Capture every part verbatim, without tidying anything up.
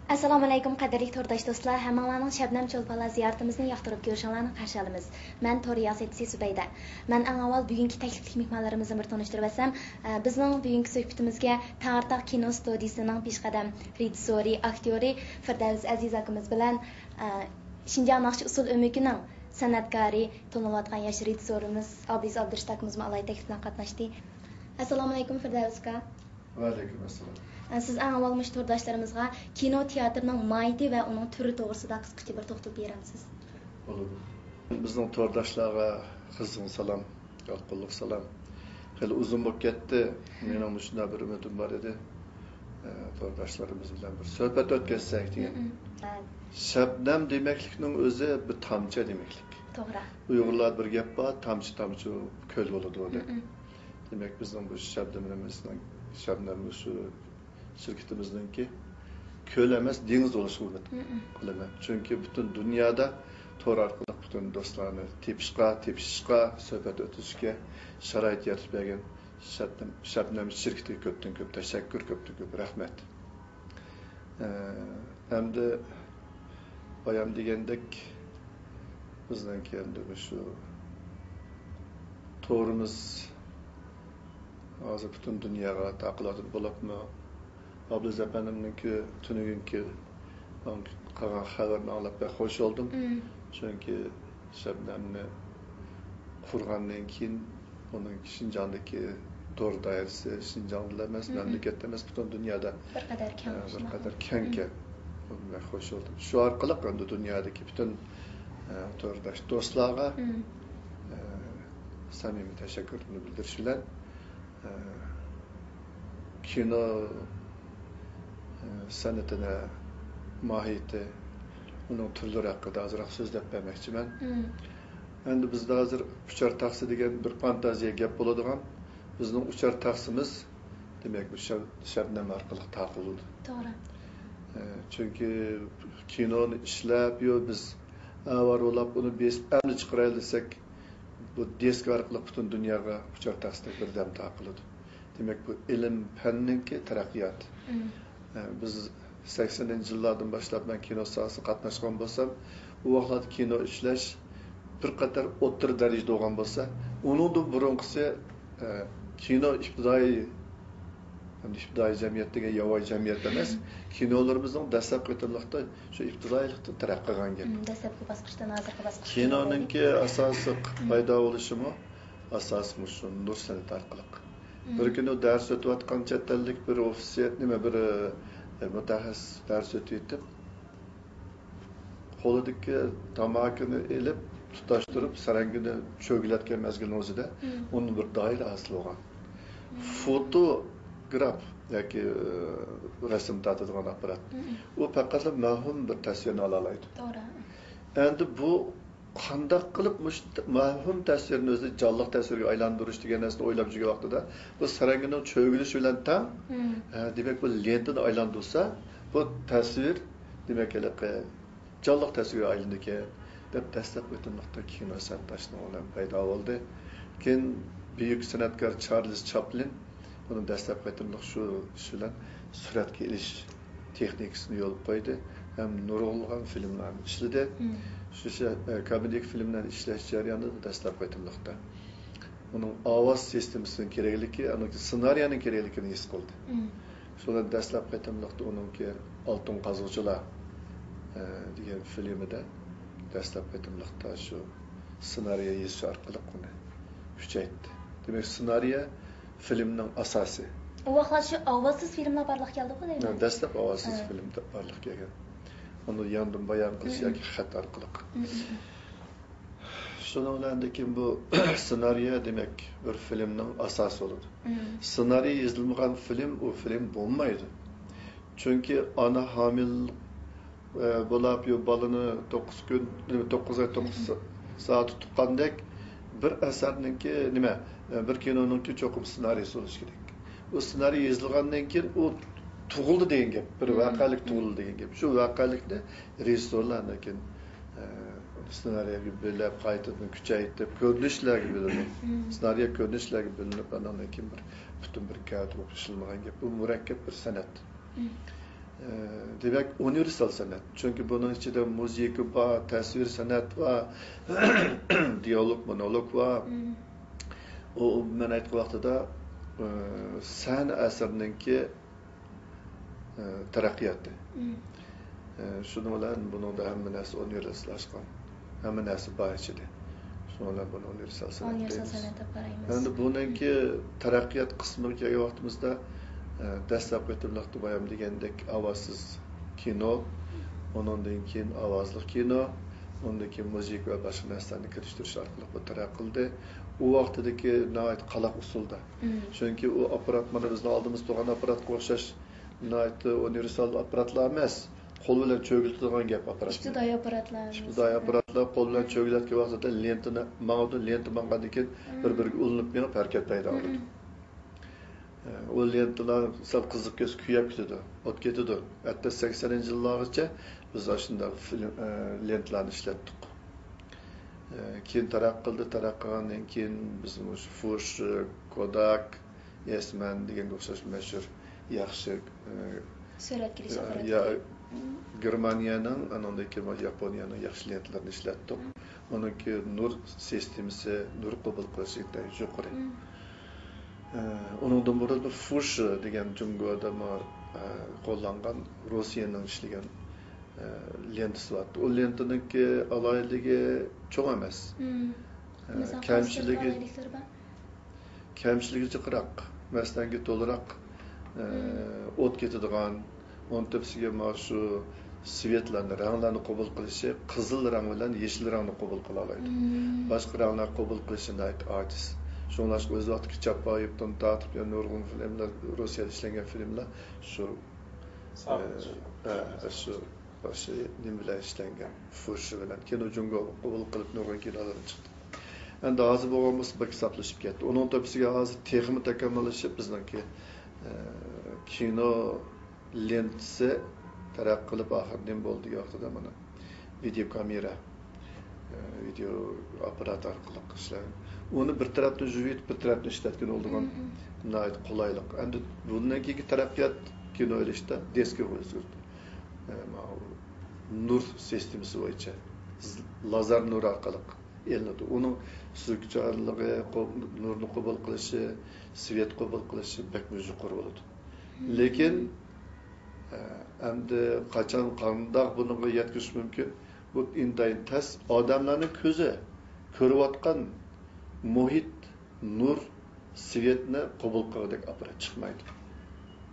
ئەسسالامۇئەلەيكۇم، قەدىرلىك تورداش دوستلار، ھەممىڭلارنىڭ شەبنەم چولپانلار زىيارىتىمىزنى ياقتۇرۇپ كۆرۈشۈڭلارنى قارشى ئالىمىز. مەن تور رىياسەتچىسى زۇبەيدە. مەن ئەڭ ئاۋۋال بۈگۈنكى تەكلىپلىك مېھمانلىرىمىزنى بىر تونۇشتۇرۇۋەتسەم، ئە، بىزنىڭ بۈگۈنكى سۆھبىتىمىزگە تەڭرىتاغ كىنو ستۇدىيىسىنىڭ پېشقەدەم رېژىسسورى، ئاكتيورى فىردەۋس ئەزىز ئاكىمىز بىلەن، ئە، شىنجاڭ ناخشا ئۇسسۇل ئۆمىكىنىڭ سەنئەتكارى، تونۇلۇۋاتقان ياش رېژىسسورىمىز ئابىز ئابدۇرېشىت ئاكىمىزمۇ ئالاھىدە تەكلىپ بىلەن قاتناشتى. ئەسسالامۇئەلەيكۇم، فىردەۋس ئاكا. ۋەئەلەيكۇم ئەسسالام. ئە، سىز ئەڭ ئاۋۋال مۇشۇ تورداشلىرىمىزغا كىنو تىياتىرنىڭ ماھىيىتى ۋە ئۇنىڭ تۈرى توغرىسىدا قىسقىچە بىر توختىلىپ بېرەمسىز؟ بولىدۇ. بىزنىڭ تورداشلارغا قىزغىن سالام، يالقۇنلۇق سالام. خېلى ئۇزۇن بولۇپ كەتتى. مېنىڭ مۇشۇنداق بىر ئۈمىدىم بار ئىدى. ئە، تورداشلىرىمىز بىلەن بىر سۆھبەت ئۆتكۈزسەك دېگەن. مم. شەبنەم دېمەكلىكنىڭ ئۆزى بىر تامچە دېمەكلىك. توغرا. ئۇيغۇرلاردا بىر گەپ بار، تامچە تامچە كۆل بولىدۇ دەپ. مم. دېمەك، بىزنىڭ بۇ شەبنىمىمىزنىڭ، شەبنەم شۇ شىركىتىمىزنىڭكى كۆل ئەمەس، دېڭىز بولۇشىغا ئۈمىد قىلىمەن. چۈنكى پۈتۈن دۇنيادا تور ئارقىلىق پۈتۈن دوستلارنى تېپىشقا، تېپىشىشقا، سۆھبەت ئۆتكۈزۈشكە شارائىت يارىتىپ بەرگەن شەبنەم، شەبنەم شىركىتىگە كۆپتىن كۆپ تەشەككۈر، كۆپتىن كۆپ رەھمەت. ئە، ئەمدى بايام دېگەندەك، بىزنىڭكى ئەمدى مۇشۇ تورىمىز ھازىر پۈتۈن دۇنياغا تارقىلىۋاتىدۇ. بولۇپمۇ ئابلىز ئەپەندىمنىڭكى تۈنۈگۈنكى قىلغان خەۋىرىنى ئاڭلاپ بەك خوش بولدۇم. مم. چۈنكى شەبنەمنى قۇرغاندىن كېيىن، ئۇنىڭ شىنجاڭدىكى تور دائىرىسى شىنجاڭدىلا ئەمەس، مم، مەملىكەتتە ئەمەس، پۈتۈن دۇنيادا، بىر قەدەر كەڭ، ئە، بىر قەدەر كەڭكەن. مم. بەك خوش بولدۇم. شۇ ئارقىلىق ئەمدى دۇنيادىكى پۈتۈن، ئە، تورداش دوستلارغا، مم، ئە، سەمىمىي تەشەككۈرۈمنى بىلدۈرۈش بىلەن، ئە، كىنو، ئە، سەنئىتىنى، ماھىيىتى، ئۇنىڭ تۈرلىرى ھەققىدە ئازراق سۆزلەپ بەرمەكچىمەن. مم. ئەمدى بىزدە ھازىر ئۇچار تاخسا دېگەن بىر فانتازىيە گەپ بولىدىغان. بىزنىڭ ئۇچار تاخسىمىز، دېمەك، بۇ شەب-، شەبنەم ئارقىلىق تارقىلىدۇ. توغرا. ئە، چۈنكى كىنونى ئىشلەپ، يو، بىز ئاۋارە بولاپ ئۇنى بېسىپ ئەمدى چىقىرايلى دېسەك، بۇ دىسك ئارقىلىق پۈتۈن دۇنياغا ئۇچار تاخسىدەك بىردەم تارقىلىدۇ. دېمەك، بۇ ئىلىم پەننىڭكى تەرەققىياتى. مم. ئە، بىز سەكسىنىنچى يىللاردىن باشلاپ مەن كىنو ساھەسىگە قاتناشقان بولسام، ئۇ ۋاقىتلاردا كىنو ئىشلەش بىر قەدەر ئوتتۇرا دەرىجىدە بولغان بولسا، ئۇنىڭدىن بۇرۇنقىسى، ئە، كىنو ئىپتىدائىي، ئەمدى ئىپتىدائىي جەمئىيەت دېگەن ياۋايى جەمئىيەت ئەمەس، كىنولىرىمىزنىڭ دەسلەپكى قېتىملىقتا شۇ ئىپتىدائىيلىقتىن تەرەققىي قىلغان گەپ. مم، دەسلەپكى باسقۇچتىن ھازىرقى باسقۇچقا كىنونىڭكى ئاساسلىق، مم، پەيدا بولۇشىمۇ ئاساسىي مۇشۇ نۇر سەنئىتى ئارقىلىق. مم. بىر كۈنى دەرس ئۆتۈۋاتقان چەت ئەللىك بىر ئوفىتسېنت، نېمە، بىر، ئە، مۇتەخەسسىس دەرس ئۆتۈۋېتىپ، قولىدىكى تاماكىنى ئېلىپ، تۇتاشتۇرۇپ، سەرەڭگىنى چۆگىلەتكەن مەزگىلنىڭ ئۆزىدە، مم، ئۇنىڭ بىر دائىرە ھاسىل بولغان. مم. فوتوگراف ياكى، ئە، رەسىم تارتىدىغان ئاپپارات. مم. ئۇ پەقەتلا مەۋھۇم بىر تەسۋىرنى ئالالايدۇ. توغرا. ئەمدى بۇ قانداق قىلىپ مۇشۇ مەۋھۇم تەسۋىرنى ئۆزى جانلىق تەسۋىرگە ئايلاندۇرۇش دېگەن نەرسىنى ئويلاپ يۈرگەن ۋاقتىدا، بۇ سەرەڭگىنىڭ چۆگىلىشى بىلەن تەڭ، مم، ئە، دېمەك، بۇ لېنتىنى ئايلاندۇرسا، بۇ تەسۋىر، دېمەك، ھېلىقى جانلىق تەسۋىرگە ئايلىنىدىكەن، دەپ دەسلەپ قېتىملىقتا كىنو سەنئىتى شۇنىڭ بىلەن پەيدا بولدى. كېيىن بۈيۈك سەنئەتكار چارلىز چاپلىن بۇنى دەسلەپ قېتىملىق شۇ ئىش بىلەن سۈرەتكە ئېلىش تېخنىكىسىنى يولغا قويدى ھەم نۇرغۇنلىغان فىلىملارنى ئىشلىدى. مم. شۇ شە-، ئە، كامېدىيە فىلىملەرنى ئىشلەش جەريانىدا دەسلەپ قېتىملىقتا ئۇنىڭ ئاۋاز سىستېمىسىنىڭ كېرەكلىكى، ئۇنىڭ سېنارىيەنىڭ كېرەكلىكىنى ھېس قىلدى. مم. شۇنىڭ دەسلەپ قېتىملىقتا ئۇنىڭكى ئالتۇن قازغۇچىلار، ئە، دېگەن فىلىمىدە دەسلەپ قېتىملىقتا شۇ سېنارىيە يېزىش ئارقىلىق ئۇنى كۈچەيتتى. دېمەك، سېنارىيە فىلىمنىڭ ئاساسى. ئۇ ۋاقىتلار شۇ ئاۋازسىز فىلىملار بارلىققا كەلدىغۇ دەيمەن. دەسلەپ ئاۋازسىز، ھە، فىلىم بارلىققا كەلگەن. ئۇنى ياندىن بايان قىلىش، مم، ياكى خەت ئارقىلىق. مم، مم، مم. شۇنىڭ بىلەن كېيىن بۇ سېنارىيە، دېمەك، بىر فىلىمنىڭ ئاساسى بولىدۇ. مم. سېنارىيە يېزىلمىغان فىلىم، ئۇ فىلىم بولمايدۇ. چۈنكى ئانا ھامىلە، ئە، بولاپ، يو، بالىنى توققۇز كۈن، توققۇز ئاي، توققۇز سائەت تۇتقاندەك بىر ئەسەرنىڭكى، نېمە، بىر كىنونىڭكى چوقۇم سېنارىيسى بولۇشى كېرەك. ئۇ سېنارىي يېزىلغاندىن كېيىن ئۇ تۇغۇلدى دېگەن گەپ، بىر ۋەقەلىك تۇغۇلدى دېگەن گەپ. شۇ ۋەقەلىكنى رېژىسسورلار ئاندىن كېيىن، ئە، سېنارىيەگە بۆلۈپ، قايتىدىن كۈچەيتىپ، كۆرۈنۈشلەرگە بۆلۈنۈپ، سېنارىيە كۆرۈنۈشلەرگە بۆلۈنۈپ، ئاندىن كېيىن بىر پۈتۈن بىر گەۋدە بولۇپ ئىشلىنىدىغان گەپ. بۇ مۇرەككەپ بىر سەنئەت. ئە، دېمەك، ئۇنىۋېرسال سەنئەت. چۈنكى بۇنىڭ ئىچىدە مۇزىكا بار، تەسۋىر سەنئەت بار، دىيالوگ، مونولوگ بار. ئۇ، مەن ئېيتقان ۋاقتىدا، ئە، سەھنە ئەسىرىنىڭكى، ئە، تەرەققىياتى. ئە، شۇنىڭ بىلەن بۇنىڭدا ھەممە نەرسە ئۇنىۋېرساللاشقان. ھەممە نەرسە بار ئىچىدە. شۇنىڭ بىلەن بۇنى ئۇنىۋېرسال سەنئەت ئۇنىۋېرسال دەيمىز. سەنئەت دەپ قارايمىز. ئەمدى بۇنىڭكى تەرەققىيات قىسمىغا كەلگەن ۋاقتىمىزدا، ئە، دەسلەپكى قېتىملىقتا بايام دېگەندەك ئاۋازسىز كىنو، ئۇنىڭدىن كېيىن ئاۋازلىق كىنو، ئۇنىڭدىن كېيىن مۇزىكا ۋە باشقا نەرسىلەرنى كىرىشتۈرۈش ئارقىلىق بۇ تەرەققىي قىلدى. ئۇ ۋاقتىدىكى ناھايىتى قالاق ئۇسۇلدا. چۈنكى ئۇ ئاپپارات مانا بىزنىڭ ئالدىمىزدا تۇرغان ئاپپاراتقا ئوخشاش ناھايىتى ئۇنىۋېرسال ئاپپاراتلار ئەمەس. قول بىلەن چۆگىلىتىدىغان گەپ ئاپپاراتنى. ئىپتىدائىي ئاپپاراتلار ئەمەس. ئىپتىدائىي ئاپپاراتلار قول بىلەن چۆگىلەتكەن ۋاقتىدا لېنتىنى ماڭىدۇ، لېنتا ماڭغاندىن كېيىن بىر-بىرىگە ئۇلىنىپ مېڭىپ ھەرىكەت پەيدا بولىدۇ. ئۇ لېنتىلار سەل قىزىپ كەتسە كۆيۈپ كېتىدۇ، ئوت كېتىدۇ. ھەتتا سەكسەنىنچى يىللارغىچە بىز ئاشۇنداق فىلىم، ئە، لېنتىلارنى ئىشلەتتۇق. ئە، كېيىن تەرەققىي قىلدى، تەرەققىي قىلغاندىن كېيىن بىز مۇشۇ فۇشى، كوداك، يەسمەن دېگەنگە ئوخشاش مەشھۇر ياخشى، ئە، سۈرەتكە ئېلىش ئە، ئاپپاراتلىرى. يا-، گېرمانىيەنىڭ، ئانىڭدىن كېيىن ياپونىيەنىڭ ياخشى لېنتىلىرىنى ئىشلەتتۇق. ئۇنىڭكى نۇر سىستېمىسى، نۇر قوبۇل قىلىشى ئىنتايىن يۇقىرى. ئە، ئۇنىڭدىن بۇرۇن فۇشى دېگەن جۇڭگودىمۇ، ئە، قوللانغان، روسىيەنىڭ ئىشلىگەن، ئە، لېنتىسى بار. ئۇ لېنتىنىڭكى ئالاھىدىلىكى چوڭ ئەمەس. ئە، مەسىلەن، قايسى كەمچىلىكى ئالاھىدىلىكلىرى بار؟ كەمچىلىكى جىقراق، مەسىلەنكى، تولاراق، ئە، ئوت كېتىدىغان، ئۇنىڭ تۆپىسىگە مانا شۇ سۋېتلارنى، رەڭلەرنى قوبۇل قىلىشى، قىزىل رەڭ بىلەن يېشىل رەڭنى قوبۇل قىلالايدۇ. باشقا رەڭلەر قوبۇل قىلىشى ناھايىتى ئاجىز. شۇڭلاشقا ئۆز ۋاقتىدىكى چاپايېۋتىن تارتىپ، يەنە نۇرغۇن فىلىملار، روسىيەدە ئىشلەنگەن فىلىملار شۇ، ئە، ئە، شۇ، شۇ نېمە بىلەن ئىشلەنگەن، فۇشى بىلەن. كىنو جۇڭگو قوبۇل قىلىپ نۇرغۇن كىنولىرى چىقتى. ئەمدى ھازىر بولغان بولسا بەك ساپلىشىپ كەتتى. ئۇنىڭ تۆپىسىگە ھازىر تېخىمۇ تاكامۇللىشىپ، بىزنىڭكى، ئە، كىنو لېنتىسى تەرەققىي قىلىپ، ئاخىرى نېمە بولدى دېگەن ۋاقتىدا مانا ۋىدېو كامېرا، ئە، ۋىدېو ئاپپارات ئارقىلىق ئىشلەر. ئۇنى بىر تەرەپتىن يۇيۇۋېتىپ، بىر تەرەپتىن ئىشلەتكىلى بولىدىغان ناھايىتى قولايلىق. ئەمدى بۇندىن كېيىنكى تەرەققىيات كىنو ئېلىشتا دىسكىغا ئۆزگەردى. ئە، ماۋۇ نۇر سىستېمىسى بويىچە، لازېر نۇر ئارقىلىق ئېلىنىدۇ. ئۇنىڭ سۈزۈكچانلىقى، قو-، نۇرنى قوبۇل قىلىشى، سۋېت قوبۇل قىلىشى بەكمۇ يۇقىرى بولىدۇ. لېكىن، ئە، ئەمدى قاچان، قانداق بۇنىڭغا يەتكۈزۈش مۇمكىن؟ بۇ ئىنتايىن تەس. ئادەملەرنىڭ كۆزى كۆرۈۋاتقان مۇھىت، نۇر، سۋېتنى قوبۇل قىلغۇدەك ئاپپارات چىقمايدۇ.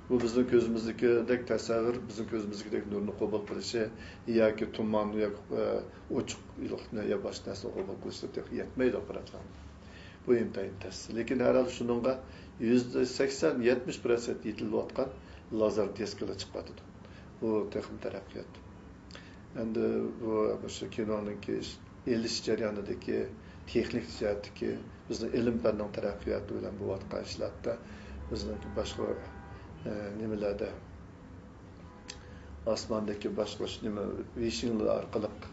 بۇ بىزنىڭ كۆزىمىزدىكىدەك تەسەۋۋۇر، بىزنىڭ كۆزىمىزدىكىدەك نۇرنى قوبۇل قىلىشى ياكى تۇمان ياكى، ئە، ئوچۇقلۇقنى يا باشقا نەرسىنى قوبۇل قىلىشى تېخى يەتمەيدۇ ئاپپاراتلارنىڭ. بۇ ئىنتايىن تەس. لېكىن ھەر ھالدا شۇنىڭغا يۈزدە سەكسەن، يەتمىش پىرسەنت يېتىلىۋاتقان لازېر دىسكىلار چىقىۋاتىدۇ. بۇ تېخىمۇ تەرەققىيات. ئەمدى بۇ مۇشۇ كىنونىڭكى ئېلىش جەريانىدىكى تېخنىك جەھەتتىكى بىزنىڭ ئىلىم-پەننىڭ تەرەققىياتى بىلەن بولۇۋاتقان ئىشلاردا بىزنىڭكى باشقا، ئە، نېمىلەردە، ئاسماندىكى باشقا نېمە، ۋېيشىڭلار ئارقىلىق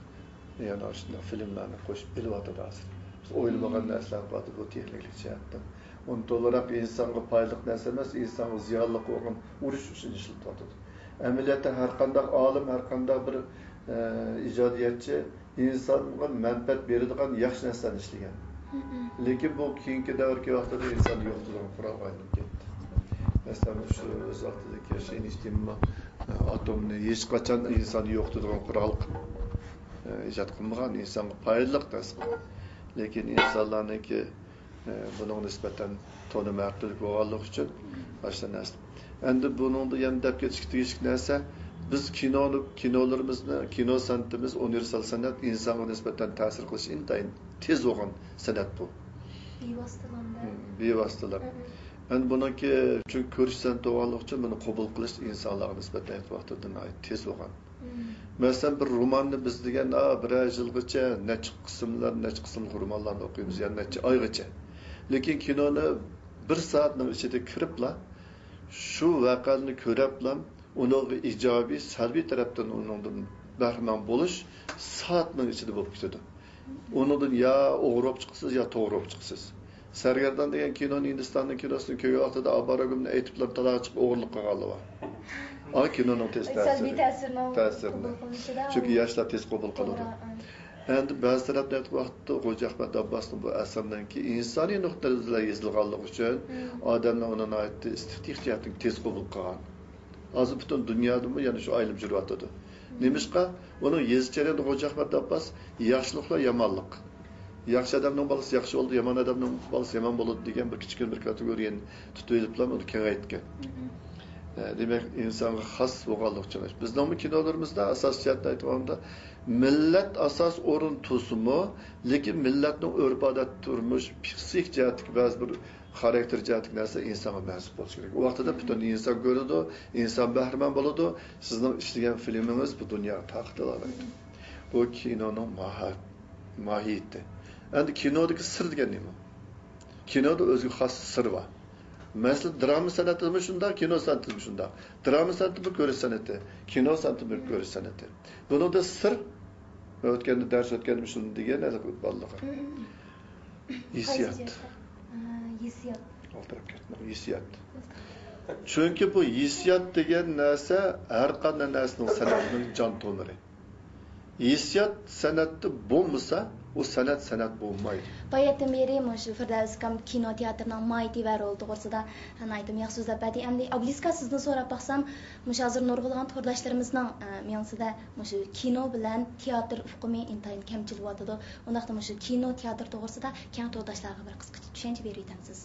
يەنە ئاشۇنداق فىلىملارنى قوشۇپ بىلىۋاتىدۇ ھازىر. بىز ئويلىمىغان نەرسىلەر بار بۇ تېخنىكىلىق جەھەتتىن. ئۇنى تولىراق ئىنسانغا پايدىلىق نەرسە ئەمەس، ئىنسانغا زىيانلىق بولغان ئۇرۇش ئۈچۈن ئىشلىتىۋاتىدۇ. ئەمەلىيەتتە ھەرقانداق ئالىم، ھەرقانداق بىر، ئە، ئىجادىيەتچى ئىنسانغا مەنپەئەت بېرىدىغان ياخشى نەرسىلەرنى ئىشلىگەن. لېكىن بۇ كېيىنكى دەۋردىكى ۋاقتىدا ئىنساننى يوقىتىدىغان قورالغا ئايلىنىپ كەتتى. مەسىلەن، مۇشۇ ئۆز ۋاقتىدىكى شىنجىتىممۇ ئاتومنى ھېچقاچان ئىنساننى يوقىتىدىغان قورال، ئە، ئىجاد قىلمىغان، ئىنسانغا پايدىلىق نەرسە قىلغان. لېكىن ئىنسانلارنىڭكى ئە، بۇنىڭغا نىسبەتەن تونۇمى ھەر تۈرلۈك بولغانلىقى ئۈچۈن ئاشۇنداق نەرسە. ئەمدى بۇنىڭدا يەنە دەپ كېتىشكە تېگىشلىك نەرسە، بىز كىنونى، كىنولىرىمىزنى، كىنو سەنئىتىمىز ئۇنىۋېرسال سەنئەت، ئىنسانغا نىسبەتەن تەسىر قىلىشى ئىنتايىن تېز بولغان سەنئەت بۇ. بىۋاسىتە. ھىم، بىۋاسىتىلا. ئەمدى بۇنىڭكى، چۈنكى كۆرۈش سەنئىتى بولغانلىقى ئۈچۈن بۇنى قوبۇل قىلىش ئىنسانلارغا نىسبەتەن ئېيتقان ۋاقتىدا ناھايىتى تېز بولغان. مەسىلەن، بىر روماننى بىز دېگەن، ئا، بىرەر يىلغىچە نەچچە قىسىملار، نەچچە قىسىملىق رومانلارنى ئوقۇيمىز، يەنى نەچچە ئايغىچە. لېكىن كىنونى بىر سائەتنىڭ ئىچىدە كىرىپلا، شۇ ۋەقەلەرنى كۆرەپلا، ئۇنىڭغا ئىجابىي، سەلبىي تەرەپتىن ئۇنىڭدىن بەھرىمەن بولۇش سائەتنىڭ ئىچىدە بولۇپ كېتىدۇ. ئۇنىڭدىن يا ئوغرى بولۇپ چىقىسىز، يا توغرا بولۇپ چىقىسىز. سەرگەردان دېگەن كىنونى، ھىندىستاننىڭ كىنوسىنى كۆرگەن ۋاقتىدا ئاۋارە گۇمنى ئېيتىپلا تالاغا چىقىپ ئوغرىلىق قىلغانلار بار. ئا، كىنونىڭ تېز سەلبىي تەسىرى. تەسىرىنىڭ تەسىرىنى. قوبۇل قىلىشىدا. چۈنكى ياشلار تېز قوبۇل قىلىدۇ. توغرا، ئا. ئەمدى بەزى تەرەپتىن ئېيتقان ۋاقىتتا، خوجا ئەخمەت ئابباسنىڭ بۇ ئەسىرىنىڭكى ئىنسانىي نۇقتىئىنەزەردىن يېزىلغانلىقى ئۈچۈن، مم. ئادەملەر ئۇنى ناھايىتى ئېستېتىك جەھەتتىن تېز قوبۇل قىلغان. ھازىر پۈتۈن دۇنيادىمۇ يەنە شۇ ئايلىنىپ يۈرۈۋاتىدۇ. مم. نېمىشقا؟ ئۇنىڭ يېزىش جەريانىدا خوجا ئەخمەت ئابباس ياخشىلىقلار، يامانلىق، ياخشى ئادەمنىڭ بالىسى ياخشى بولىدۇ، يامان ئادەمنىڭ بالىسى يامان بولىدۇ دېگەن بىر كىچىككىنە بىر كاتېگورىيەنى تۇتۇۋېلىپلا ئۇنى كېڭەيتكەن. مم. ئە، دېمەك، ئىنسانغا خاس بولغانلىقى ئۈچۈن. بىزنىڭمۇ كىنولىرىمىزدا، ئاساسىي جەھەتتىن ئېيتقاندا، مىللەت ئاساس ئورۇن تۇتسىمۇ، لېكىن مىللەتنىڭ ئۆرپ-ئادەت، تۇرمۇش، پسىخىك جەھەتتىكى بەزى بىر خاراكتېر جەھەتتىكى نەرسە ئىنسانغا مەنسۇپ بولۇشى كېرەك. ئۇ ۋاقتىدا پۈتۈن ئىنسان كۆرىدۇ، ئىنسان بەھرىمەن بولىدۇ، سىزنىڭ ئىشلىگەن فىلىمىڭىز بۇ دۇنياغا تارقىتىلالايدۇ. بۇ كىنونىڭ ماھا-، ماھىيىتى. ئەمدى كىنودىكى سىر دېگەن نېمە؟ كىنودا ئۆزىگە خاس سىر بار. مەسىلەن، دراما سەنئىتىمۇ شۇنداق، كىنو سەنئىتىمۇ شۇنداق. دراما سەنئىتىمۇ كۆرۈش سەنئىتى، كىنو سەنئىتىمۇ كۆرۈش سەنئىتى. بۇنىڭدا سىر، ئۆتكەندە دەرس ئۆتكەندە شۇنى دېگەن ئەلبەتتە بالىلارغا. ھىسسىيات. ھىسسىيات. ئولتۇرۇپ كەتمەڭ، ھىسسىيات. چۈنكى بۇ ھىسسىيات دېگەن نەرسە ھەر قانداق نەرسىنىڭ، سەنئەتنىڭ جان تومۇرى. ھېسسىيات سەنئەتتە بولمىسا، ئۇ سەنئەت سەنئەت بولمايدۇ. باياتتىن بېرى مۇشۇ فىردەۋس ئاكام كىنو تىياتىرنىڭ ماھىيىتى ۋە رولى توغرىسىدا ناھايىتىمۇ ياخشى سۆزلەپ بەردى. ئەمدى ئابلىسكا سىزدىن سوراپ باقسام، مۇشۇ ھازىر نۇرغۇنلىغان تورداشلىرىمىزنىڭ، ئە، مېڭىسىدە مۇشۇ كىنو بىلەن تىياتىر ئۇقۇمى ئىنتايىن كەمچىل بولۇۋاتىدۇ. ئۇنداقتا مۇشۇ كىنو تىياتىر توغرىسىدا كەڭ تورداشلارغا بىر قىسقىچە چۈشەنچە بېرىۋېتەمسىز؟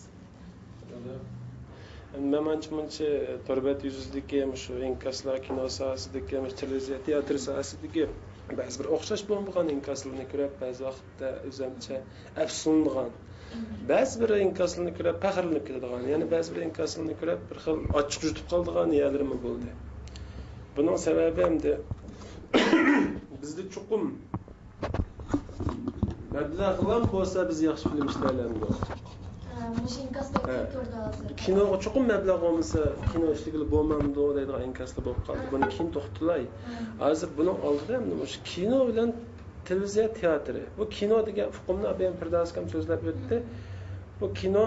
مەن ئانچە مۇنچە تور بەت يۈزىدىكى مۇشۇ ئىنكاسلار، كىنو ساھەسىدىكى، مۇشۇ تېلېۋىزىيە، تىياتىر ساھەسىدىكى بەزى بىر ئوخشاش بولمىغان ئىنكاسلارنى كۆرۈپ، بەزى ۋاقىتتا ئۆزۈمچە ئەپسۇسلىنىدىغان، بەزى بىر ئىنكاسلارنى كۆرۈپ پەخىرلىنىپ كېتىدىغان، يەنە بەزى بىر ئىنكاسلارنى كۆرۈپ بىر خىل ئاچچىق يۇتۇپ قالىدىغان يەرلىرىمۇ بولدى. بۇنىڭ سەۋەبى ئەمدى بىزدە چوقۇم مەبلەغلەر بولسا بىز ياخشى فىلىم ئىشلەيلەمدۇق؟ ھە، مۇشۇ ئىنكاس بەك ھە. كۆپ تۇرىدۇ ھازىر. كىنوغا چوقۇم مەبلەغ بولمىسا كىنو ئىشلىگىلى بولمامدۇ دەيدىغان ئىنكاسلار بولۇپ قالدى. ھە. بۇنى كېيىن توختىلاي. ھە. ھازىر بۇنىڭ ئالدىدا ئەمدى مۇشۇ كىنو بىلەن تېلېۋىزىيە تىياتىرى. بۇ كىنو دېگەن ئۇقۇمنى ئابايام پىردەۋس ئاكام سۆزلەپ ئۆتتى. بۇ كىنو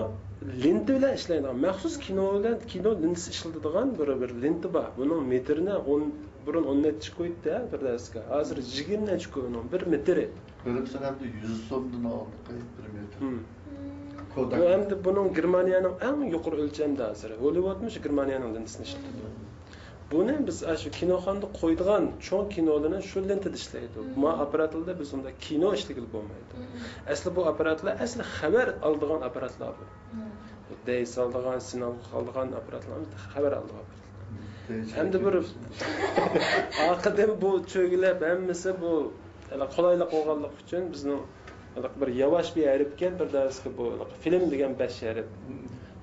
لېنتا بىلەن ئىشلەيدىغان، مەخسۇس كىنو بىلەن كىنو لېنتىسى ئىشلىتىدىغان بىر، بىر لېنتا بار. بۇنىڭ مېتىرىنى ئون، بۇرۇن ئون نەچچە كوي ئىدى پىردەۋس ئاكا. ھازىر يىگىرمە نەچچە كوي ئۇنىڭ بىر مېتىرى. بىر سەنەمدە يۈز سومدىن ئالدىقى بىر مېتىر. ھىم. كوداك. بۇ ئەمدى بۇنىڭ گېرمانىيەنىڭ ئەڭ يۇقىرى ئۆلچەمدە ھازىر. ھوللىۋۇدمۇ شۇ گېرمانىيەنىڭ لېنتىسىنى ئىشلىتىدۇ. بۇنى بىز ئاشۇ كىنوخانىدا قويىدىغان چوڭ كىنولىرىنى شۇ لېنتىدا ئىشلەيدۇ. ما ئاپپاراتلاردا بىز ئۇنداق كىنو ئىشلىگىلى بولمايدۇ. ئەسلى بۇ ئاپپاراتلار ئەسلى خەۋەر ئالىدىغان ئاپپاراتلار بۇ. دەي سالىدىغان، سىناغا سالىدىغان ئاپپاراتلار، خەۋەر ئالىدىغان ئاپپاراتلار. ئەمدى بىر ئارقىدىن بۇ چۆگىلەپ ھەممىسى بۇ قولايلىق بولغانلىقى ئۈچۈن بىزنىڭ بىر ياۋاش بىر ھەرپكەن، بىر دەرسكە بۇ فىلىم دېگەن بەش ھەرپ.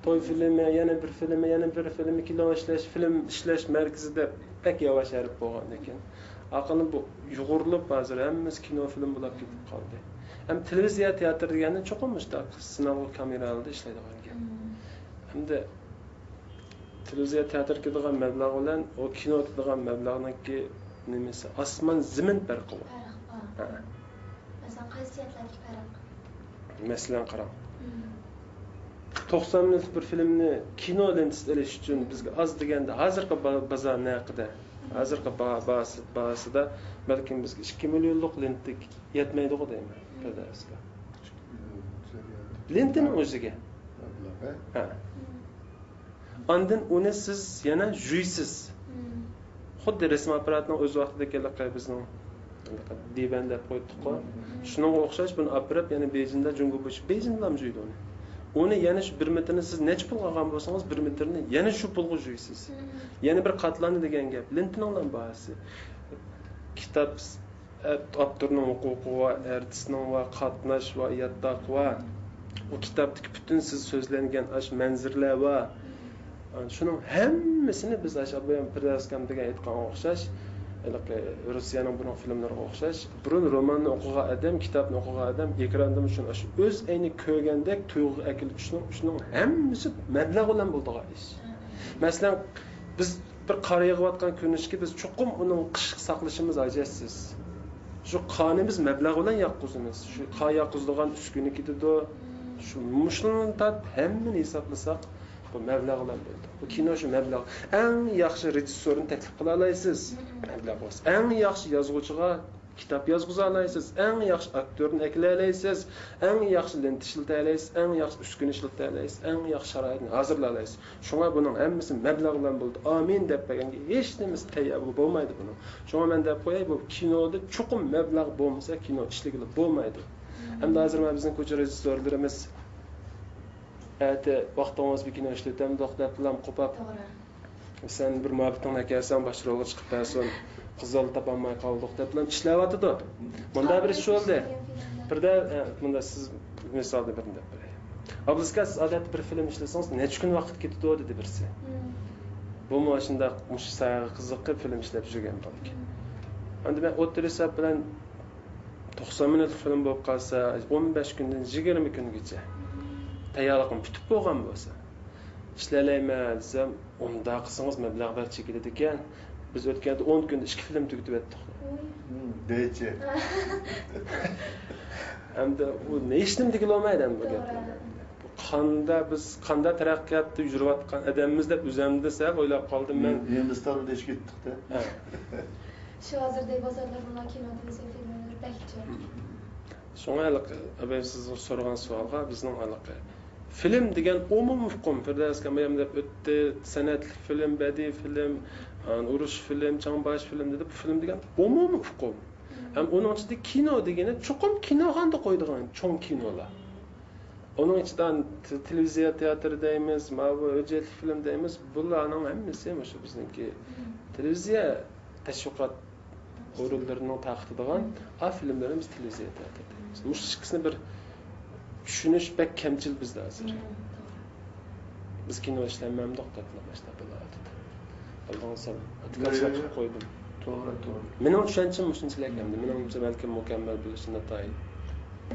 توي فىلىمى، يەنە بىر فىلىمى، يەنە بىر فىلىمى، كىنو ئىشلەش، فىلىم ئىشلەش مەركىزىدە بەك ياۋاش ھەرپ بولغاندىكىن. ئاقىلىم بۇ يۇغۇرۇلۇپ ھازىر ھەممىسى كىنو فىلىم بولاپ كېتىپ قالدى. ھەم تېلېۋىزىيە تېئاتىر دېگەننى چوقۇم مۇشۇنداق سىناغلىق كامېرا ئالدىدا ئىشلەيدىغان گەپ. ھەمدە تېلېۋىزىيە تىياتىرغا كېتىدىغان مەبلەغ بىلەن ئۇ كىنو كېتىدىغان مەبلەغنىڭكى نېمىسى، ئاسمان زېمىن پەرقى بار. پەرق بار. ھە. مەسىلەن، قايسى جەھەتلەردىكى پەرق؟ مەسىلەن، قاراڭ. مم. توقسان مىنۇتلۇق بىر فىلىمنى كىنو لېنتىسىدا ئېلىش ئۈچۈن بىزگە ئاز دېگەندە، ھازىرقى با-، بازار نەقىدە، ھازىرقى با-، باھاسى-، باھاسىدا بەلكىم بىزگە ئىككى مىليونلۇق لېنتا يەتمەيدىغۇ دەيمەن، مم. پىردەۋسكە. لېنتىنىڭ ئۆزىگە. مەبلەغ، ھە؟ ھە. مم. ئاندىن ئۇنى سىز يەنە جۇيسىز. مم. خۇددى رەسىم ئاپپاراتىنىڭ ئۆز ۋاقتىدىكى ھېلىقى بىزنىڭ ھېلىقى دىبەن دەپ قويدۇق-قۇ. مم. شۇنىڭغا ئوخشاش بۇنى ئاپىرىپ يەنە بېيجىڭدا جۇڭگو بويىچە، بېيجىڭدىلا جۇيىدۇ ئۇنى. ئۇنى يەنە شۇ بىر مېتىرنى سىز نەچچە پۇلغا ئالغان بولسىڭىز، بىر مېتىرنى يەنە شۇ پۇلغا جۇيسىز. مم. يەنە بىر قاتلامنى دېگەن گەپ. لېنتىنىڭلا باھاسى. كىتاب ئاپتورنىڭ ھوقۇقى بار، ئارتىسنىڭ بار، قاتناش بار، ياتاق بار. ئۇ كىتابتىكى پۈتۈن سىز سۆزلەنگەن ئاشۇ مەنزىرىلەر بار. شۇنىڭ ھەممىسىنى بىز ئاشۇ ئابايام پىردەۋسكام دېگەن ئېيتقانغا ئوخشاش، ھېلىقى روسىيەنىڭ بۇرۇنقى فىلىملىرىغا ئوخشاش، بۇرۇن روماننى ئوقۇغان ئادەم، كىتابنى ئوقۇغان ئادەم ئېكراندىمۇ شۇنى ئاشۇ ئۆز ئەينى كۆرگەندەك تۇيغۇغا ئەكېلىپ، شۇنىڭ، شۇنىڭ ھەممىسى مەبلەغ بىلەن بولىدىغان ئىش. مەسىلەن، بىز بىر قار يېغىۋاتقان كۈنۈشكە بىز چوقۇم ئۇنىڭ قىشقا ساقلىشىمىز ھاجەتسىز. شۇ قارنى بىز مەبلەغ بىلەن ياتقۇزىمىز. شۇ قار ياتقۇزىدىغان ئۈسكۈنە كېتىدۇ. شۇ مۇشۇنى تارتىپ ھەممىنى ھېسابلىساق، بۇ مەبلەغ بىلەن بولىدۇ. بۇ كىنو شۇ مەبلەغ. ئەڭ ياخشى رېژىسسورنى تەكلىپ قىلالايسىز. مەبلەغ بولسا. ئەڭ ياخشى يازغۇچىغا كىتاب يازغۇزالايسىز، ئەڭ ياخشى ئاكتيورنى ئەكېلەلەيسىز، ئەڭ ياخشى لېنتا ئىشلىتەلەيسىز، ئەڭ ياخشى ئۈسكۈنە ئىشلىتەلەيسىز، ئەڭ ياخشى شارائىتنى ھازىرلالايسىز. شۇڭا بۇنىڭ ھەممىسى مەبلەغ بىلەن بولىدۇ. ئامىن دەپ بەرگەنگە ھېچنېمىسى تەييار بولمايدۇ بۇنىڭ. شۇڭا مەن دەپ قوياي، بۇ كىنودا چوقۇم مەبلەغ بولمىسا، كىنو ئىشلىگىلى بولمايدۇ. ئەمدى ھازىر مانا بىزنىڭ كوچا رېژىسسورلىرىمىز، ئەتە ۋاقتىڭىز بىر كىنو ئىشلىتەمدۇق دەپ بىلەن قوپاپ، توغرا. سەن بىر مۇھەببىتىڭنى ئەكەلسەڭ، باش رولغا چىقىپ بەرسۇن، قىز بالا تاپالماي قالدۇق دەپلا ئىشلەۋاتىدۇ. مۇنداق بىر ئىش بولدى. بىردە، ئە، مۇنداق سىز مىسالدا بىرنى دەپ بېرەي. ئابلىز ئاكا، سىز ئادەتتە بىر فىلىم ئىشلىسىڭىز، نەچچە كۈن ۋاقىت كېتىدۇ دېدى بىرسى. بۇمۇ شۇنداق مۇشۇ ساھەگە قىزىقىپ فىلىم ئىشلەپ يۈرگەن بالا ئىكەن. ئەمدى مەن ئوتتۇرا ھېساب بىلەن توقسان مىنۇتلۇق فىلىم بولۇپ قالسا، ئون بەش كۈندىن يىگىرمە كۈنگىچە تەييارلىقىم پۈتۈپ بولغان بولسا، ئىشلەيلەيمەن دېسەم، ئۇنداق قىلسىڭىز مەبلەغ بەك چېكىلىدىكەن. بىز ئۆتكەندە ئون كۈندە ئىككى فىلىم تۈگىتىۋەتتۇق. ھىم، دېچى. ئەمدى ئۇ نېمە ئىشنىمۇ دېگىلى بولمايدۇ ئەمدى بۇ گەپلەرنى. بۇ قاندا، بىز قاندا تەرەققىياتتا يۈرۈۋاتقان ئادەممىز دەپ ئۆزەمدە سەل ئويلاپ قالدىم مەن. ھىندىستاندا ئىشكە كەتتۇق-دە. ھە. شۇ ھازىر دېگۈزارلار بىلەن كىنو، تېلېۋىزىيە فىلىملىرى بەك جىق. شۇڭا ھېلىقى ئابايىم سىز سورىغان سوئالغا بىزنىڭ ھېلىقى فىلىم دېگەن ئومۇمىي ئۇقۇم، فىردەۋس ئاكام ھەم دەپ ئۆتتى، سەنئەتلىك فىلىم، بەدىئىي فىلىم، ئۇرۇش فىلىم، چاڭباش فىلىم دېدى. بۇ فىلىم دېگەن ئومۇمىي ئۇقۇم. ھەم ئۇنىڭ ئىچىدە كىنو دېگىنى چوقۇم كىنوخانىدا قويىدىغان چوڭ كىنولار. ئۇنىڭ ئىچىدە تېلېۋىزىيە تىياتىرى دەيمىز، ماۋۇ ھۆججەتلىك فىلىم دەيمىز، بۇلارنىڭ ھەممىسى مۇشۇ بىزنىڭكى تېلېۋىزىيە تەشۋىقات ئورۇنلىرىنىڭ تارقىتىدىغان ئا فىلىملىرىمىز تېلېۋىزىيە تەتۈر دەيمىز. مۇشۇ ئىككىسىنى بىر چۈشىنىش بەك كەمچىل بىزدە ھازىر. بىز كىنو ئىشلەنمەمدۇق دەپلا باشلاپ بولۇۋاتىدۇ. ئالدىڭ سەن ئاتىكاچلىق قىلىپ قويدۇم. توغرا، توغرا. مېنىڭ چۈشەنچەم مۇشۇنچىلىك ئەمدى. مېنىڭچە بەلكىم مۇكەممەل بولۇشى ناتايىن.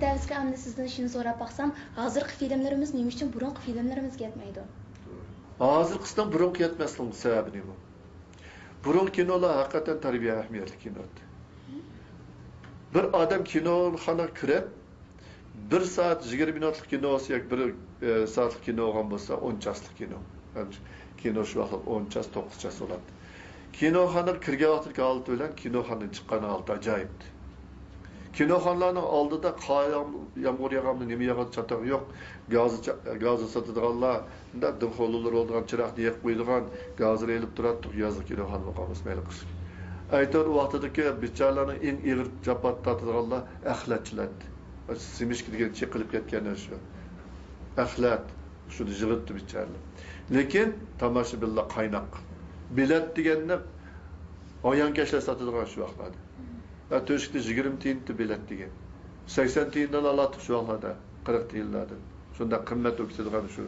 دەۋسكە ئەمدى سىزدىن شۇنى سوراپ باقسام، ھازىرقى فىلىملىرىمىز نېمە ئۈچۈن بۇرۇنقى فىلىملىرىمىزگە يەتمەيدۇ؟ ھازىرقىسىنىڭ بۇرۇنقى يەتمەسلىكىنىڭ سەۋەبى نېمە؟ بۇرۇنقى كىنولار ھەقىقەتەن تەربىيە ئەھمىيەتلىك كىنو ئىدى. بىر ئادەم كىنوخانىغا كىرىپ، بىر سائەت يىگىرمە مىنۇتلۇق كىنو بولسا ياكى بىر، ئە، سائەتلىك كىنو بولغان بولسا، ئون چاسلىق كىنو. كىنو شۇ ۋاقىت ئون چاس، توققۇز چاس بولاتتى. كىنوخانىغا كىرگەن ۋاقتىدىكى ھالىتى بىلەن كىنوخانىدىن چىققان ھالىتى ئاجايىپتى. كىنوخانىلارنىڭ ئالدىدا قار يام-، يامغۇر ياغامدۇ، نېمە ياغىدۇ، چاتاق يوق. گازى چا-، گازى ساتىدىغانلار، مۇنداق دىمخورلۇقلىرى بولىدىغان چىراغنى يېقىپ قويىدىغان، گازىنى ئېلىپ تۇراتتۇق، يازلىق كىنوخانا بولغان بولسا مەيلى قىلسۇن. ئەيتەن ئۇ ۋاقتىدىكى بىچارىلەرنىڭ ئەڭ ئېغىر جاپا تارتىدىغانلار ئەخلەتچىلەر ئىدى. سېمىچكا دېگەن چېقىلىپ كەتكەن شۇ. ئەخلەت، شۇنى يىغىتتى بىچارىلەر. لېكىن تاماشىبىنلار قايناق. بېلەت دېگەننى ھايانكەشلەر ساتىدىغان شۇ ۋاقىتلاردا. ھە، تۆشۈكتە يىگىرمە تىيىندى بېلەت دېگەن. سەكسەن تىيىندىن ئالاتتۇق شۇ ۋاقىتلاردا، قىرىق تىيىنلاردىن. شۇنداق قىممەت بولۇپ كېتىدىغان شۇ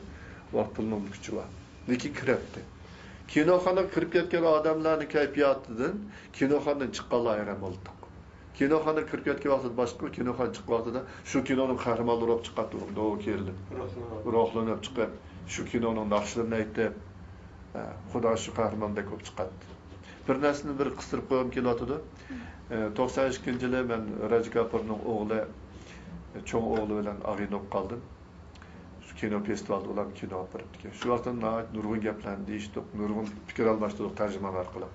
ۋاقىت پۇلنىڭ كۈچى بار. لېكىن كىرەتتى. كىنوخانىغا كىرىپ كەتكەن ئادەملەرنىڭ كەيپىياتىدىن كىنوخانىدىن چىققانلار ھەيران بولدۇق. كىنوخانىغا كىرىپ كەتكەن ۋاقتىدا باشقا، كىنوخانىدىن چىققان ۋاقتىدا شۇ كىنونىڭ قەھرىمانلىرى بولۇپ چىقاتتى، دو كېرىلىپ. روھلىنىپ. روھلىنىپ چىقىپ، شۇ كىنونىڭ ناخشىلىرىنى ئېيتىپ، ھە، خۇدا شۇ قەھرىماندەك بولۇپ چىقاتتى. بىر نەرسىنى بىر قىستۇرۇپ قويغۇم كېلىۋاتىدۇ. ئە، توقسان ئىككىنچى يىلى مەن راج كاپۇرنىڭ ئوغلى، چوڭ ئوغلى بىلەن ئاغىنە بولۇپ قالدىم. شۇ كىنو فېستىۋالدا ئۇلارنى كىنوغا ئېلىپ بېرىپتىكەن. شۇ ۋاقىتتا ناھايىتى نۇرغۇن گەپلەرنى دېيىشتۇق، نۇرغۇن پىكىر ئالماشتۇردۇق تەرجىمان ئارقىلىق.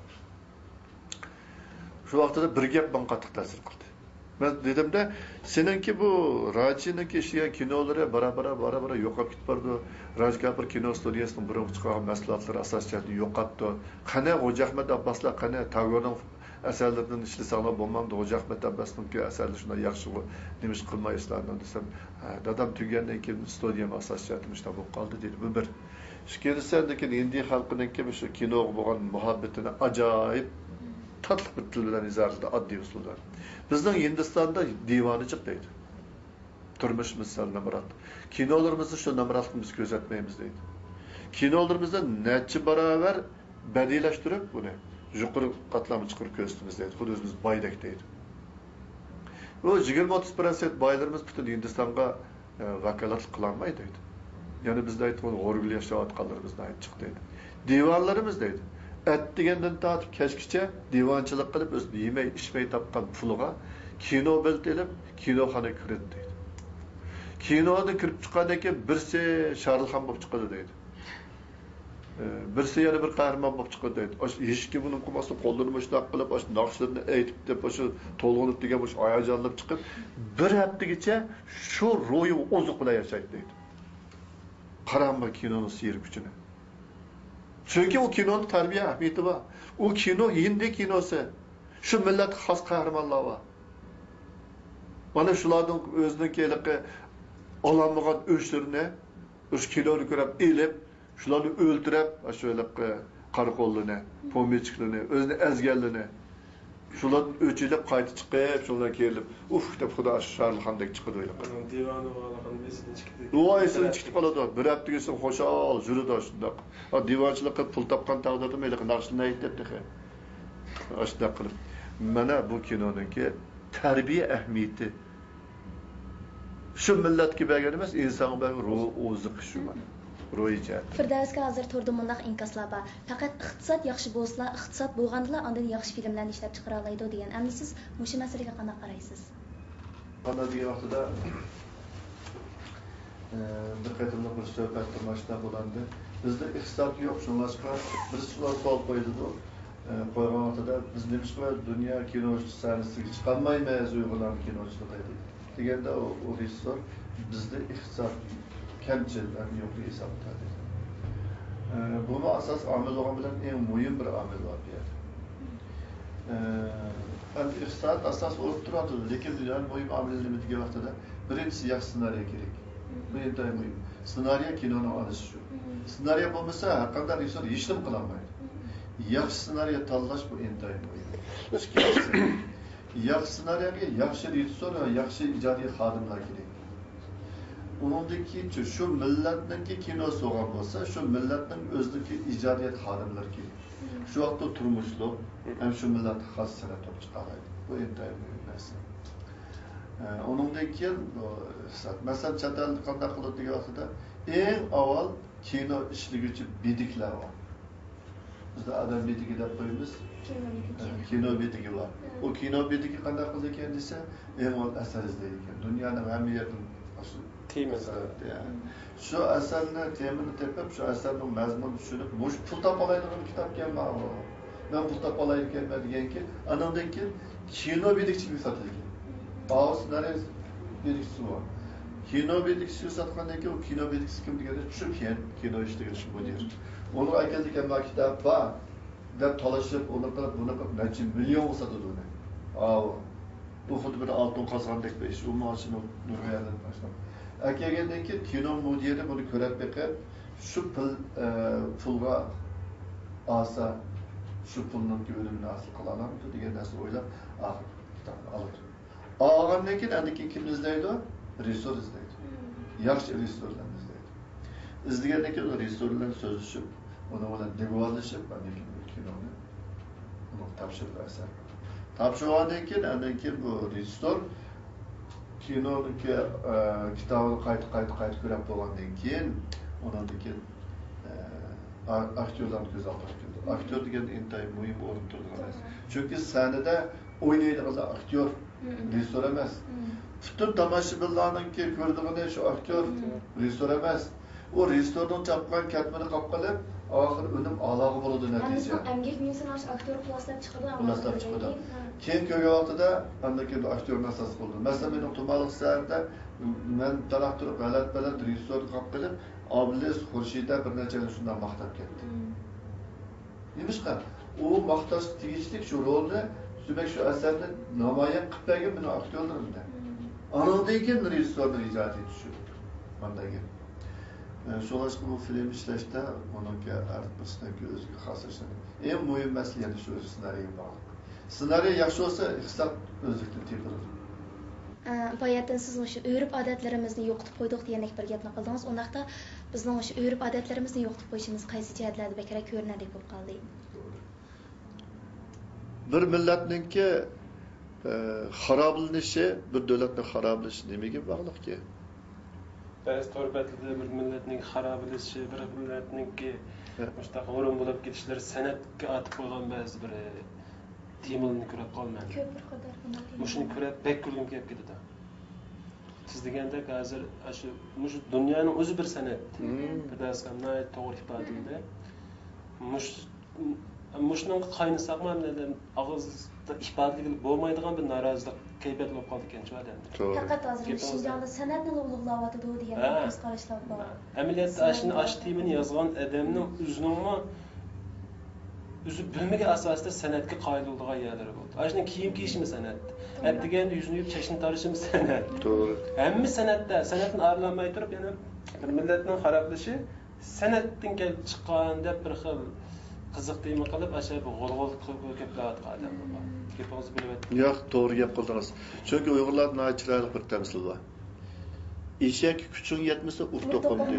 شۇ ۋاقتىدا بىر گەپ ماڭا قاتتىق تەسىر قىلدى. مەن دېدىمدە، سېنىڭكى بۇ راجىنىڭكى ئىشلىگەن كىنولىرى بارا-بارا، بارا-بارا يوقاپ كېتىپ بارىدۇ. راج كاپۇر كىنو ستۇدىيەسىنىڭ بۇرۇنقى چىقارغان مەھسۇلاتلىرى ئاساسىي جەھەتتىن يوقاپتۇ. قېنى خوجا ئەخمەت ئابباسلار، قېنى تاگورنىڭ ئەسەرلىرىدىن ئىشلىسەڭلار بولمامدۇ؟ خوجا ئەخمەت ئابباسنىڭكى ئەسەرلىرى شۇنداق ياخشىغۇ، نېمىش قىلمايسىلەر دېسەم، ھە، دادام تۈگىگەندىن كېيىن ستۇدىيەم ئاساسىي جەھەتتىن مۇشۇنداق بولۇپ قالدى دېدى. بۇ بىر. ئىككىنچىسى، لېكىن ھىندى خەلقىنىڭكى مۇشۇ كىنوغا بولغان مۇھەببىتىنى ئاجايىپ تاتلىق بىر تىل بىلەن ئىزاھلىدى، ئاددىي ئۇسۇلدا. بىزنىڭ ھىندىستاندا دىۋانىچىق دەيدۇ. تۇرمۇشىمىز سەل نامرات. كىنولىرىمىزدا شۇ نامراتلىقنى بىز كۆزەتمەيمىز دەيدۇ. كىنولىرىمىزدا نەچچە باراۋەر بەدىئىيلەشتۈرۈپ بۇنى، يۇقىرى قاتلامغا چىقىرىپ كۆرسىتىمىز دەيدۇ. خۇددى ئۆزىمىز بايدەك دەيدۇ. بۇ يىگىرمە ئوتتۇز پىروتسەنت بايلىرىمىز پۈتۈن ھىندىستانغا، ئە، ۋاكالەتلىك قىلالمايدۇ دەيدۇ. يەنە بىزدە ئېيتقان غورىگىل ياشاۋاتقانلىرىمىز ناھايىتى جىق دەيدۇ. دىۋانىلىرىمىز دەيدۇ. ئەتىگەندىن تارتىپ كەچكىچە دىۋانچىلىق قىلىپ، ئۆزى يېمەي ئىچمەي تاپقان پۇلىغا كىنو بېلىتى ئېلىپ، كىنوخانىغا كىرىدۇ دەيدۇ. كىنودىن كىرىپ چىققاندىن كېيىن بىرسى شاھرۇخ خان بولۇپ چىقىدۇ دەيدۇ. ئە، بىرسى يەنە بىر قەھرىمان بولۇپ چىقىدۇ دەيدۇ. ئاشۇ ھېچكىم ئۇنىڭ قىلماستىن قوللىرىنى مۇشۇنداق قىلىپ، ئاشۇ ناخشىلىرىنى ئېيتىپ دەپ، ئاشۇ تولغىنىپ دېگەن مۇشۇ ھاياجانلىنىپ چىقىپ، بىر ھەپتىگىچە شۇ روھىي ئوزۇق بىلەن ياشايدۇ دەيدۇ. قاراڭمۇ كىنونىڭ سېھرىي كۈچىنى. چۈنكى ئۇ كىنونىڭ تەربىيە ئەھمىيىتى بار. ئۇ كىنو ھىندى كىنوسى. شۇ مىللەتكە خاس قەھرىمانلار بار. مانا شۇلاردىن ئۆزىنىڭكى ھېلىقى ئالالمىغان ئۆچلىرىنى، ئۆشۇ كىنونى كۆرۈپ ئېلىپ، شۇلارنى ئۆلتۈرۈپ، ئاشۇ ھېلىقى قاراقۇللىنى، پومېيچىكلىنى، ئۆزىنى ئەزگەنلىرىنى، شۇلاردىن ئۆچ ئېلىپ، قايتا چىقىپ، شۇلاردىن كېرىلىپ، ئۇف دەپ خۇدا شاھرۇخاندەك چىقىدۇ ھېلىقى. ئۇنىڭ دىۋانە بولغان ئېسىدىن چىقىپ كېتىدۇ. ئۇ ئېسىدىن چىقىپ قالىدۇ. بىر ھەپتىگىسى خۇشال يۈرىدۇ شۇنداق. ئا، دىۋانچىلىق قىلىپ پۇل تاپقان تەقدىردىمۇ ھېلىقى ناخشىنى ئېيتىپ تېخى. ئاشۇنداق قىلىپ. مانا بۇ كىنونىڭكى تەربىيە ئەھمىيىتى. شۇ مىللەتكە بەرگەن ئەمەس، ئىنسانغا بەرگەن روھ ئوزۇقى شۇ مانا. روھىي جەھەتتە. فىردەۋسكە ھازىر توردا مۇنداق ئىنكاسلار بار. پەقەت ئىقتىساد ياخشى بولسىلا، ئىقتىساد بولغاندىلا ئاندىن ياخشى فىلىملەرنى ئىشلەپ چىقىرالايدۇ دېگەن. ئەمدى سىز مۇشۇ مەسىلىگە قانداق قارايسىز؟ قانداق دېگەن ۋاقتىدا، ئە، بىر قېتىملىق بىر سۆھبەتتە ماشۇنداق بولغانىدى. بىزدە ئىقتىساد يوق، شۇڭلاشقا بىرسى سوئال قويۇلىدۇ. ئە، قويغان ۋاقتىدا، بىز نېمىشقا دۇنيا كىنو سەھنىسىگە چىقالمايمىز، ئۇيغۇرلارنىڭ كىنوچىلىقى دېگەندە، ئۇ، ئۇ رېژىسسور بىزدە ئىقتىساد كەمچىل ھەم يوقلۇقى ھېسابلىتىۋاتىدۇ. ئە، بۇمۇ ئاساسىي ئامىل بولغان بىلەن ئەڭ مۇھىم بىر ئامىل بار بۇ يەردە. ئە، ئەمدى ئىقتىساد ئاساس بولۇپ تۇرۇۋاتىدۇ، لېكىن يەنە مۇھىم ئامىل نېمە دېگەن ۋاقتىدا، بىرىنچىسى ياخشى سېنارىيە كېرەك. بۇ ئىنتايىن مۇھىم. سېنارىيە كىنونىڭ ئانىسى شۇ. سېنارىيە بولمىسا، ھەرقانداق رېژىسسور ھېچنېمە قىلالمايدۇ. ياخشى سېنارىيە تاللاش بۇ ئىنتايىن مۇھىم. ئىككىنچىسى، ياخشى سېنارىيەگە ياخشى رېژىسسور ۋە ياخشى ئىجادىي خادىملار كېرەك. ئۇنىڭدىن كېيىنچە شۇ مىللەتنىڭكى كىنوسى بولغان بولسا، شۇ مىللەتنىڭ ئۆزىنىڭكى ئىجادىيەت خادىملىرى كېرەك. شۇ ۋاقىتتا تۇرمۇشلۇق ھەم شۇ مىللەتكە خاس سەنئەت بولۇپ چىقالايدۇ. بۇ ئىنتايىن مۇھىم نەرسە. ئە، ئۇنىڭدىن كېيىن بۇ ئىقتىساد. مەسىلەن، چەت ئەلدە قانداق قىلىدۇ دېگەن ۋاقتىدا، ئەڭ ئاۋۋال كىنو ئىشلىگۈچى بېدىكلەر بار. بىزدە ئادەم بېدىكى دەپ قويىمىز. كىنو بېدىكى. ئە، كىنو بېدىكى بار. ئۇ كىنو بېدىكى قانداق قىلىدىكەن دېسە، ئەڭ ئاۋۋال ئەسەر ئىزدەيدىكەن. دۇنيانىڭ ھەممە يېرىدىن ئاشۇ تېما ئەسەر ئىزدەيدۇ. شۇ ئەسەرنى، تېمىنى تېپىپ، شۇ ئەسەرنىڭ مەزمۇنىنى چۈشىنىپ، مۇشۇ پۇل تاپالايدىغان كىتابكەن ماۋۇ. مەن پۇل تاپالايدىكەنمەن دېگەنكى، ئانىڭدىن كېيىن كىنو بېدىكچىگە ساتىدىكەن. ئاۋۇ سېنارىي بېدىكچىسى بار. كىنو بېدىكچىسىگە ساتقاندىن كېيىن، ئۇ كىنو بېدىكچىسى كىم دېگەندە، چۈ كىيەن، كىنو ئىشلىگەن شۇ مۇدىر. ئۇنىڭغا ئەكەلدىكەن، ما كىتاب بار. دەپ تالىشىپ، ئۇنى قىلىپ، بۇنى قىلىپ، نەچچە مىليونغا ساتىدۇ ئۇنى. ئاۋۇ. ئۇ خۇددى بىر ئالتۇن قازغاندەك بىر ئىش. ئۇ ماڭا شۇنى نۇرغۇن يەردىن باشلاپ. ئەكەلگەندىن كېيىن، كىنو مۇدىرى بۇنى كۆرۈپ بېقىپ، شۇ پۇل، ئە، پۇلغا ئالسا، شۇ پۇلنىڭ ئۈنۈمىنى ھاسىل قىلالامدۇ دېگەن نەرسىنى ئويلاپ، ئاخىر كىتابنى ئالىدۇ. ئالغاندىن كېيىن ئاندىن كېيىن كىمنى ئىزدەيدۇ؟ رېژىسسور ئىزدەيدۇ. ياخشى رېژىسسورلارنى ئىزدەيدۇ. ئىزدىگەندىن كېيىن رېژىسسور بىلەن سۆزلىشىپ، ئۇنىڭ بىلەن دېگۇۋالىشىپ، ئاندىن كېيىن بۇ كىنونى ئۇنىڭغا تاپشۇرىدۇ ئەسەر. تاپشۇرغاندىن كېيىن، ئاندىن كېيىن بۇ رېژىسسور كىنونىڭكى، ئە، كىتابىنى قايتا، قايتا، قايتا كۆرۈپ بولغاندىن كېيىن، ئۇنىڭدىن كېيىن، ئە، ئا-، ئاكتيورلارنى كۆز ئالدىغا كېلىدۇ. ئاكتيور دېگەن ئىنتايىن مۇھىم ئورۇن تۇتىدىغان نەرسە. چۈنكى سەھنىدە ئوينايدىغانلار ئاكتيور، رېژىسسور ئەمەس. پۈتۈن تاماشىبىنلارنىڭكى كۆرىدىغىنى شۇ ئاكتيور، رېژىسسور ئەمەس. ئۇ رېژىسسورنىڭ چاپقان كەتمىنى قاپ قىلىپ، ئاخىر ئۈنۈم ئالاغا بولىدۇ نەتىجە. ئەمگەك مېۋىسىنى ئاكتيور خۇلاسلاپ چىقىدۇ. خۇلاسلاپ چىقىدۇ. كېيىن كۆرگەن ۋاقتىدا، ئاندىن كېيىن ئاكتيور ئاساس بولىدۇ. مەسىلەن، مېنىڭ تۇمانلىق سەھەردە مەن تاراق تۇرۇپ، غەلەت-پەلەت رېژىسسورغا قاپ قىلىپ، ئابلىز، خۇرشىدە بىر نەچچەيلەن شۇنداق ماختاپ كەتتى. نېمىشقا؟ ئۇ ماختاشقا تېگىشلىك شۇ رولنى، دېمەك، شۇ ئەسەرنى نامايان قىلىپ بەرگەن مېنىڭ ئاكتيورلىرىمنى. ئانىڭدىن كېيىن رېژىسسورنىڭ ئىجادىيىتى چۈشىدۇ. مانداق گەپ. ئە، شۇڭلاشقا بۇ فىلىم ئىشلەشتە ئۇنىڭكى ھەر بىرسىنىڭكى ئۆزىگە خاسلىشىدۇ. ئەڭ مۇھىم مەسىلە يەنە شۇ سېنارىيەگە باغلىق. سېنارىي ياخشى بولسا، ئىقتىساد ئۆزلۈكتىن تېپىلىدۇ. ئە، باياتىن سىز مۇشۇ ئۆرپ-ئادەتلىرىمىزنى يوقىتىپ قويدۇق دېگەندەك بىر گەپنى قىلدىڭىز. ئۇنداقتا بىزنىڭ مۇشۇ ئۆرپ-ئادەتلىرىمىزنى يوقىتىپ قويۇشىمىز قايسى جەھەتلەردە بەكرەك كۆرۈنەرلىك بولۇپ قالدى؟ بىر مىللەتنىڭكى، ئە، خارابىلىنىشى، بىر دۆلەتنىڭ خارابىلىنىشى نېمىگە باغلىقكى؟ بەزى تور بەتلىرىدە بىر مىللەتنىڭ خارابىلىشىشى، بىر مىللەتنىڭكى ھە. مۇشۇنداق ھۇرۇن بولۇپ كېتىشلىرى سەنئەتكە ئاتىپ قويغان بەزى بىر تېمىلارنى كۆرۈپ قالىمەن. كۆپ بىر قاتار بۇنداق مۇشۇنى تېمىلار. كۆرۈپ بەك كۈلگۈم كېلىپ كېتىدۇ. سىز دېگەندەك ھازىر ئاشۇ، مۇشۇ دۇنيانىڭ ئۆزى بىر سەنئەت. مم. پىردەۋس ئاكام ناھايىتى توغرا ئىپادىلىدى. مۇش-، مۇشۇنىڭغا قاينىساقمۇ، ئەمدى ئاغزىدا ئىپادىلىگىلى بولمايدىغان بىر نارازىلىق كەيپىيات بولۇپ قالدىكەنچۇ ئادەمدە. توغرا. پەقەت ھازىر گېپىڭىز شىنجاڭدا سەنئەتنىلا ئۇلۇغلاۋاتىدۇ دېگەن ھە. كۆز قاراشلار بار. ئەمەلىيەتتە ئاشۇنى، ئاشۇ تېمىنى يازغان ئادەمنىڭ ئۆزىنىڭمۇ ئۆزى بىلمىگەن ئاساسىدا سەنئەتكە قايىل بولىدىغان يەرلىرى بولدى. ئاشۇنداق كىيىم كىيىشىمۇ سەنئەت. توغرا. ئەتىگەندە يۈزىنى يۇيۇپ، چاچنى تارىشىمۇ سەنئەت. توغرا. ھەممە سەنئەتتە، سەنئەتتىن ئايرىلالماي تۇرۇپ، يەنە بىر مىللەتنىڭ خارابلىشى سەنئەتتىن كېلىپ چىققان دەپ بىر خىل قىزىق تېما قىلىپ، ئاشۇ بىر غۇلغۇلا قىلىپ كېلىۋاتقان ئادەملەر بار. گېپىڭىزنى بۆلۈۋەتتىم. ياق، توغرا گەپ قىلدىڭىز. چۈنكى ئۇيغۇرلاردا ناھايىتى چىرايلىق بىر تەمسىل بار. ئېشەككە كۈچۈڭ يەتمىسە، ئۇر توقۇمنى.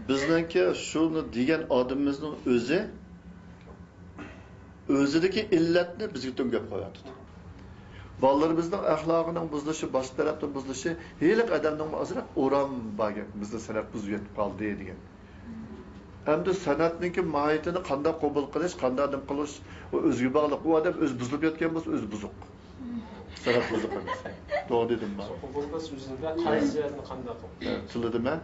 بىزنىڭكى شۇنى دېگەن ئادىمىمىزنىڭ ئۆزى ئۆزىدىكى ئىللەتنى بىزگە تۆڭگەپ قويۇۋاتىدۇ. بالىلىرىمىزنىڭ ئەخلاقىنىڭ بۇزۇلۇشى، باشقا تەرەپتىن بۇزۇلۇشى، ھېلىقى ئادەمنىڭمۇ ئازراق ئورام بار گەپ، بىزنى سەنئەت بۇزۇپ يېتىپ قالدى دېگەن. ئەمدى سەنئەتنىڭكى ماھىيىتىنى قانداق قوبۇل قىلىش، قانداق نېمە قىلىش، ئۇ ئۆزىگە باغلىق. ئۇ ئادەم ئۆزى بۇزۇلۇپ يەتكەن بولسا، ئۆزى بۇزۇق. سەنئەت بۇزۇق ئەمەس. توغرا دېدىممۇ؟ قوبۇل قىلىش ئۆزىدە قايسى جەھەتنى قانداق قىلىش؟ تىللىدىم ھە؟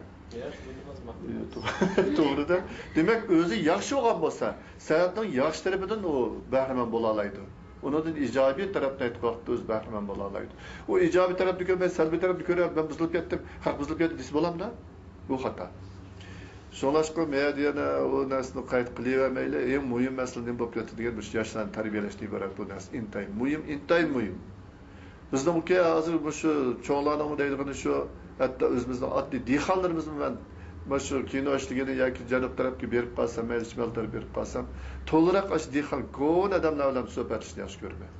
توغرىدا. دېمەك، ئۆزى ياخشى بولغان بولسا، سەنئەتنىڭ ياخشى تەرىپىدىن ئۇ بەھرىمەن بولالايدۇ. ئۇنىڭدىن ئىجابىي تەرەپنى ئېيتقان ۋاقىتتا ئۆزى بەھرىمەن بولالايدۇ. ئۇ ئىجابىي تەرەپنى كۆرمەي، سەلبىي تەرەپنى كۆرۈپ، مەن بۇزۇلۇپ كەتتىم، خەق بۇزۇلۇپ كەتتى دېسە بولامدا؟ بۇ خاتا. شۇڭلاشقا، مەن يەنە ئۇ نەرسىنى قايتا قىلىۋەرمەيلى، ئەڭ مۇھىم مەسىلە نېمە بولۇپ كەتتى دېگەن، مۇشۇ ياشلارنى تەربىيەلەشتىن ئىبارەت بۇ نەرسە. ئىنتايىن مۇھىم، ئىنتايىن مۇھىم. بىزنىڭكى ھازىر مۇشۇ چوڭلارنىڭمۇ دەيدىغىنى شۇ، ھەتتا ئۆزىمىزنىڭ ئاددىي دېھقانلىرىمىزمۇ، مەن مانا شۇ كىنو ئىشلىگىنى ياكى جەنۇب تەرەپكە بېرىپ قالسام، مەيلى شىمال تەرەپكە بېرىپ قالسام، تولىراق ئاشۇ دېھقان، كونا ئادەملەر بىلەن سۆھبەتلىشىشنى ياخشى كۆرىمەن.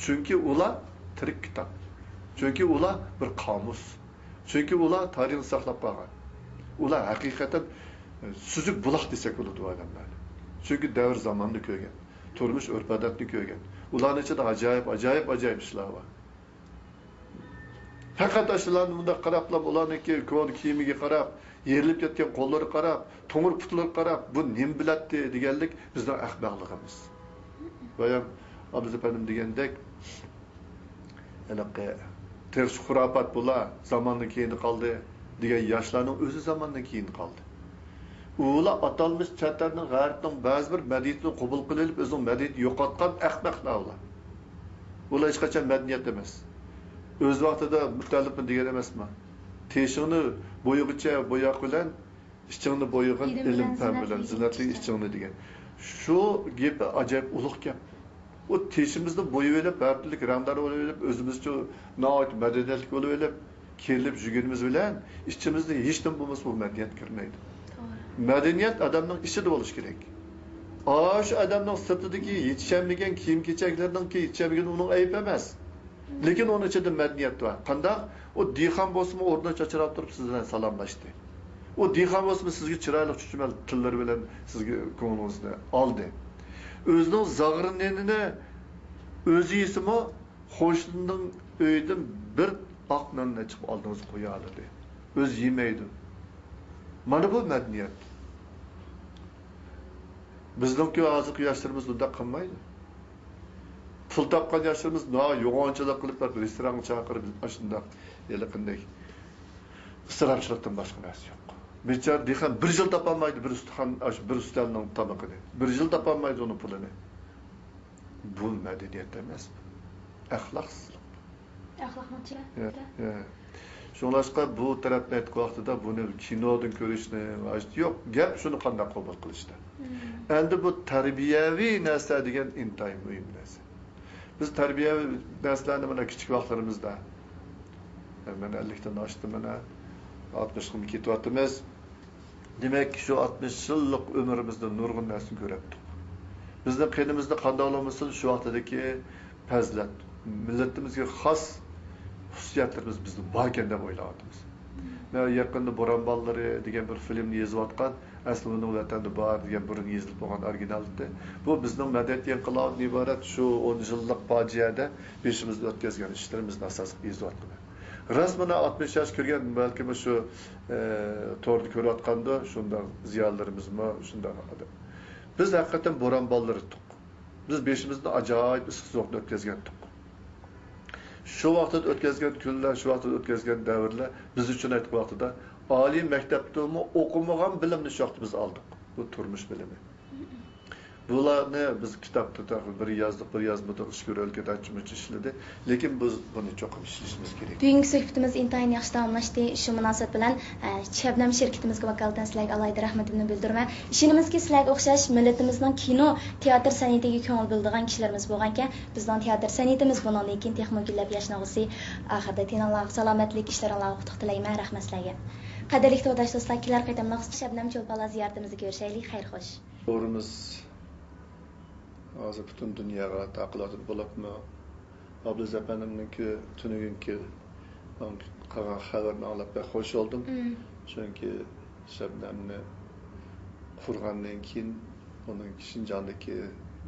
چۈنكى ئۇلار تىرىك كىتاب. چۈنكى ئۇلار بىر قامۇس. چۈنكى ئۇلار تارىخنى ساقلاپ قالغان. ئۇلار ھەقىقەتەن سۈزۈك بۇلاق دېسەك بولىدۇ ئادەملەرنى. چۈنكى دەۋر زاماننى كۆرگەن. تۇرمۇش ئۆرپ-ئادەتنى كۆرگەن. ئۇلارنىڭ ئىچىدە ئاجايىپ، ئاجايىپ، ئاجايىپ ئىشلار بار. پەقەت ئاشۇلارنى مۇنداق قاراپلا، ئۇلارنىڭكى كونا كىيىمىگە قاراپ، يېرىلىپ كەتكەن قوللىرىغا قاراپ، توڭۇر پۇتلىرىغا قاراپ، بۇ نېمە بىلەتتى دېگەنلىك بىزنىڭ ئەخمەقلىقىمىز. بايام ئابلىز ئەپەندىم دېگەندەك، ھېلىقى تېخىچە خۇراپات بۇلار، زاماندىن كېيىن قالدى دېگەن ياشلارنىڭ ئۆزى زاماندىن كېيىن قالدى. ئۇلار ئاتالمىش چەت ئەلنىڭ، غەربنىڭ بەزى بىر مەدەنىيىتىنى قوبۇل قىلىۋېلىپ، ئۆزىنىڭ مەدەنىيىتىنى يوقاتقان ئەخمەقلەر ئۇلار. ئۇلار ھېچقاچان مەدەنىيەت ئەمەس. ئۆز ۋاقتىدا مۇتەللىپمۇ دېگەن ئەمەسمۇ؟ تېشىڭنى بويىغىچە بوياق بىلەن، ئىچىڭنى بويىغىن ئىلىم ئىلىم بىلەن، بىلەن زىننەتلىك زىننەتلىك ئىچىڭنى دېگەن. شۇ گېپى ئاجايىپ ئۇلۇغ گەپ. ئۇ تېشىمىزنى بويىۋېلىپ، ھەر تۈرلۈك رەڭدار بولۇۋېلىپ، ئۆزىمىزچە ناھايىتى مەدەنىيەتلىك بولۇۋېلىپ، كىرىلىپ يۈرگىنىمىز بىلەن ئىچىمىزدە ھېچنېمە بولمىسا، بۇ مەدەنىيەت كىرمەيدۇ. توغرا. مەدەنىيەت ئادەمنىڭ ئىچىدە بولۇشى كېرەك. ئاشۇ ئادەمنىڭ سىرتىدىكى يېتىشەلمىگەن كىيىم-كېچەكلىرىنىڭكى يېتىشەلمىگىنى ئۇنىڭ ئەيىبى ئەمەس. لېكىن ئۇنىڭ ئىچىدە مەدەنىيەت بار. قانداق؟ ئۇ دېھقان بولسىمۇ ئورنىدىن چاچراپ تۇرۇپ سىز بىلەن سالاملاشتى. ئۇ دېھقان بولسىمۇ سىزگە چىرايلىق چۈچۈمەل تىللىرى بىلەن سىزگە كۆڭلىڭىزنى ئالدى. ئۆزىنىڭ زاغرا نېنىنى ئۆزى يېسىمۇ، قوشنىنىڭ ئۆيىدىن بىر ئاق ناننى چىقىپ ئالدىڭىزغا قويالىدى. ئۆزى يېمەيدۇ. مانا بۇ مەدەنىيەت. بىزنىڭكى ھازىرقى ياشلىرىمىز بۇنداق قىلمايدۇ. پۇل تاپقان ياشلىرىمىز ناھايىتى يوغانچىلىق قىلىپ، بىر رېستورانغا چاقىرىپ، ئاشۇنداق ھېلىقىندەك ئىسراپچىلىقتىن باشقا نەرسە يوق. بىچارە دېھقان بىر يىل تاپالمايدۇ بىر ئۇستىخان، ئاشۇ بىر ئۈستەلنىڭ تامىقىنى. بىر يىل تاپالمايدۇ ئۇنىڭ پۇلىنى. بۇ مەدەنىيەت ئەمەس، بۇ ئەخلاقسىزلىق. ئەخلاقنىڭ چىرى. يا، يا. شۇڭلاشقا بۇ تەرەپنى ئېيتقان ۋاقتىدا بۇنى كىنودىن كۆرۈشنىڭ ھاجىتى يوق. گەپ شۇنى قانداق قوبۇل قىلىشتا. مم. ئەمدى بۇ تەربىيەۋى نەرسە دېگەن ئىنتايىن مۇھىم نەرسە. بىز تەربىيەۋى نەرسىلەرنى مانا كىچىك ۋاقىتلىرىمىزدا، مەن ئەللىكتىن ئاشتىم، مانا ئاتمىشقىمۇ كېتىۋاتىمىز. دېمەك، شۇ ئاتمىش يىللىق ئۆمرىمىزدە نۇرغۇن نەرسىنى كۆرەتتۇق. بىزنىڭ قېنىمىزدا قانداق بولمىسۇن، شۇ ۋاقتىدىكى پەزىلەت، مىللىتىمىزگە خاس خۇسۇسىيەتلىرىمىز بىزدە باركەن دەپ ئويلاۋاتىمىز. مەن يېقىندا بوران بالىلىرى دېگەن بىر فىلىمنى يېزىۋاتقان، ئەسلى ئۇنىڭ ۋەتەندە بار دېگەن بۇرۇن يېزىلىپ بولغان ئورىگىنال ئىدى. بۇ بىزنىڭ مەدەنىيەت يېڭىلىقىدىن ئىبارەت شۇ ئون يىللىق پاجىئەدە بېشىمىزدا ئۆتكۈزگەن ئىشلىرىمىزنى ئاساس قىلىپ يېزىۋاتىمەن. راست مانا ئاتمىش ياش كىرگەن، بەلكىم شۇ، ئە، توردا كۆرۈۋاتقاندۇ، شۇنداق زىيالىيلىرىمىزمۇ شۇنداق ئادەم. بىز ھەقىقەتەن بوران بالىلىرى ئىدۇق. بىز بېشىمىزدىن ئاجايىپ ئىسسىق سوغۇقنى ئۆتكۈزگەنتۇق. شۇ ۋاقىتتا ئۆتكۈزگەن كۈنلەر، شۇ ۋاقىتتا ئۆتكۈزگەن دەۋرلەر بىز ئۈچۈن ئېيتقان ۋاقتىدا ئالىي مەكتەپتىمۇ ئوقۇمىغان بىلىمنى شۇ ۋاقىتتا بىز ئالدۇق. بۇ تۇرمۇش بىلىمى. بۇلارنى بىز كىتابتا تېخى بىر يازدۇق، بىر يازمىدۇق، ئىش كۆرۈۋەلگەن ئانچە-مۇنچە ئىشلىدى. لېكىن بىز بۇنى چوقۇم ئىشلىشىمىز كېرەك. بۈگۈنكى سۆھبىتىمىز ئىنتايىن ياخشى داۋاملاشتى. شۇ مۇناسىۋەت بىلەن، ئە، شەبنەم شىركىتىمىزگە ۋاكالىتەن سىلەرگە ئالاھىدە رەھمىتىمنى بىلدۈرىمەن. ئىشىنىمىزكى، سىلەرگە ئوخشاش مىللىتىمىزنىڭ كىنو، تېئاتىر سەنئىتىگە كۆڭۈل بۆلىدىغان كىشىلىرىمىز بولغانىكەن، بىزنىڭ تېئاتىر سەنئىتىمىز بۇنىڭدىن كېيىن تېخىمۇ گۈللەپ ياشنىغۇسى. ئاخىرىدا تېنىڭلارغا سالامەتلىك، ئىشلىرىڭلارغا ئۇتۇق تىلەيمەن. رەھمەت سىلەرگە. قەدىرلىك تورداش دوستلار، كېلەر قېتىملىق شەبنەم چولپانلار زىيارىتىمىزدە كۆرۈشەيلى. خەير خوش. تورىمىز ھازىر پۈتۈن دۇنياغا تارقىلىۋاتىدۇ. بولۇپمۇ ئابلىز ئەپەندىمنىڭكى تۈنۈگۈنكى قىلغان خەۋىرىنى ئاڭلاپ بەك خوش بولدۇم. مم. چۈنكى شەبنەمنى قۇرغاندىن كېيىن ئۇنىڭ شىنجاڭدىكى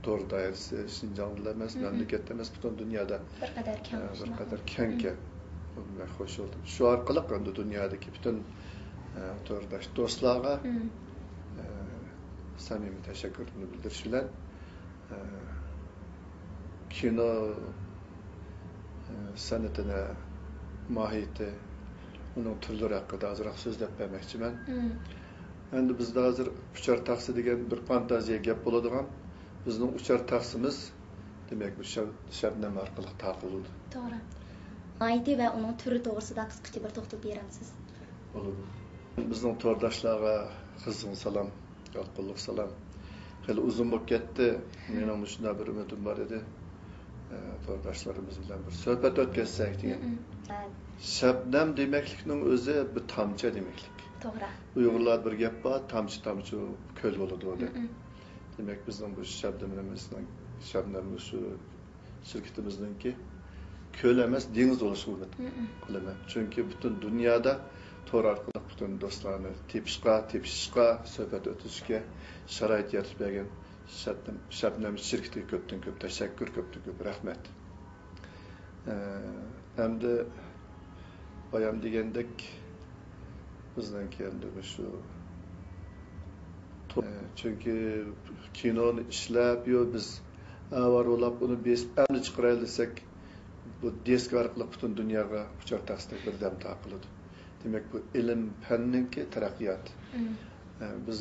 تور دائىرىسى شىنجاڭدىلا ئەمەس، مم، مەملىكەتتە ئەمەس، پۈتۈن دۇنيادا، بىر قەدەر كەڭ، ئە، بىر شۇنداقمۇ؟ قەدەر كەڭكەن. مم. بۇنى بەك خوش بولدۇم. شۇ ئارقىلىق ئەمدى دۇنيادىكى پۈتۈن، ئە، تورداش دوستلارغا، مم، ئە، سەمىمىي تەشەككۈرۈمنى بىلدۈرۈش بىلەن، ئە، كىنو، ئە، سەنئىتىنى، ماھىيىتى، ئۇنىڭ تۈرلىرى ھەققىدە ئازراق سۆزلەپ بەرمەكچىمەن. مم. ئەمدى بىزدە ھازىر ئۇچار تاخسا دېگەن بىر فانتازىيە گەپ بولىدىغان. بىزنىڭ ئۇچار تاخسىمىز، دېمەك، بۇ شەب-، شەبنەم ئارقىلىق تارقىلىدۇ. توغرا. ماھىيىتى ۋە ئۇنىڭ تۈرى توغرىسىدا قىسقىچە بىر توختىلىپ بېرەمسىز؟ بولىدۇ. بىزنىڭ تورداشلارغا قىزغىن سالام، يالقۇنلۇق سالام. خېلى ئۇزۇن بولۇپ كەتتى. مم. مېنىڭ مۇشۇنداق بىر ئۈمىدىم بار ئىدى. ئە، تورداشلىرىمىز بىلەن بىر سۆھبەت ئۆتكۈزسەك دېگەن. مم. شەبنەم دېمەكلىكنىڭ ئۆزى بىر تامچە دېمەكلىك. توغرا. ئۇيغۇرلاردا بىر گەپ بار، تامچە تامچە كۆل بولىدۇ دەپ. مم. دېمەك، بىزنىڭ بۇ شەبنىمىمىزنىڭ، شەبنەم شۇ شىركىتىمىزنىڭكى كۆل ئەمەس، دېڭىز بولۇشىغا ئۈمىد، مم، قىلىمەن. چۈنكى پۈتۈن دۇنيادا تور ئارقىلىق پۈتۈن دوستلارنى تېپىشقا، تېپىشىشقا، سۆھبەت ئۆتكۈزۈشكە شارائىت يارىتىپ بەرگەن شەبنەم، شەبنەم شىركىتىگە كۆپتىن كۆپ تەشەككۈر، كۆپتىن كۆپ رەھمەت. ئە، ئەمدى بايام دېگەندەك، بىزنىڭكى ئەمدى مۇشۇ تو-، ئە، چۈنكى كىنونى ئىشلەپ، يو، بىز ئاۋارە بولاپ ئۇنى بېسىپ ئەمدى چىقىرايلى دېسەك، بۇ دىسك ئارقىلىق پۈتۈن دۇنياغا ئۇچار تاخسىدەك بىردەم تارقىلىدۇ. دېمەك، بۇ ئىلىم پەننىڭكى تەرەققىياتى. مم. ئە، بىز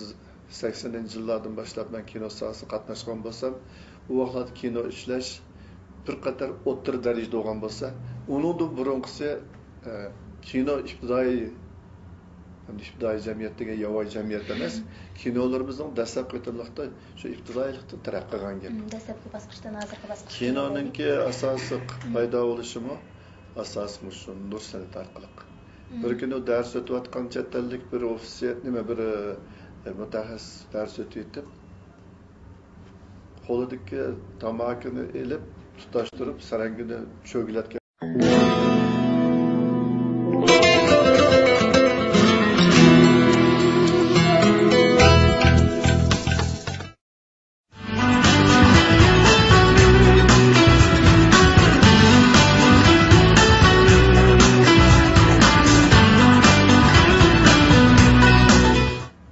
سەكسىنىنچى يىللاردىن باشلاپ مەن كىنو ساھەسىگە قاتناشقان بولسام، ئۇ ۋاقىتلاردا كىنو ئىشلەش بىر قەدەر ئوتتۇرا دەرىجىدە بولغان بولسا، ئۇنىڭدىن بۇرۇنقىسى، ئە، كىنو ئىپتىدائىي، ئەمدى ئىپتىدائىي جەمئىيەت دېگەن ياۋايى جەمئىيەت ئەمەس، كىنولىرىمىزنىڭ دەسلەپكى قېتىملىقتا شۇ ئىپتىدائىيلىقتىن تەرەققىي قىلغان گەپ. مم، دەسلەپكى باسقۇچتىن ھازىرقى باسقۇچقا كىنونىڭكى ئاساسلىق، مم، پەيدا بولۇشىمۇ ئاساسىي مۇشۇ نۇر سەنئىتى ئارقىلىق. مم. بىر كۈنى دەرس ئۆتۈۋاتقان چەت ئەللىك بىر ئوفىتسېر، نېمە، بىر، ئە، مۇتەخەسسىس دەرس ئۆتۈۋېتىپ، قولىدىكى تاماكىنى ئېلىپ، تۇتاشتۇرۇپ، سەرەڭگىنى چۆگىلەتكەن.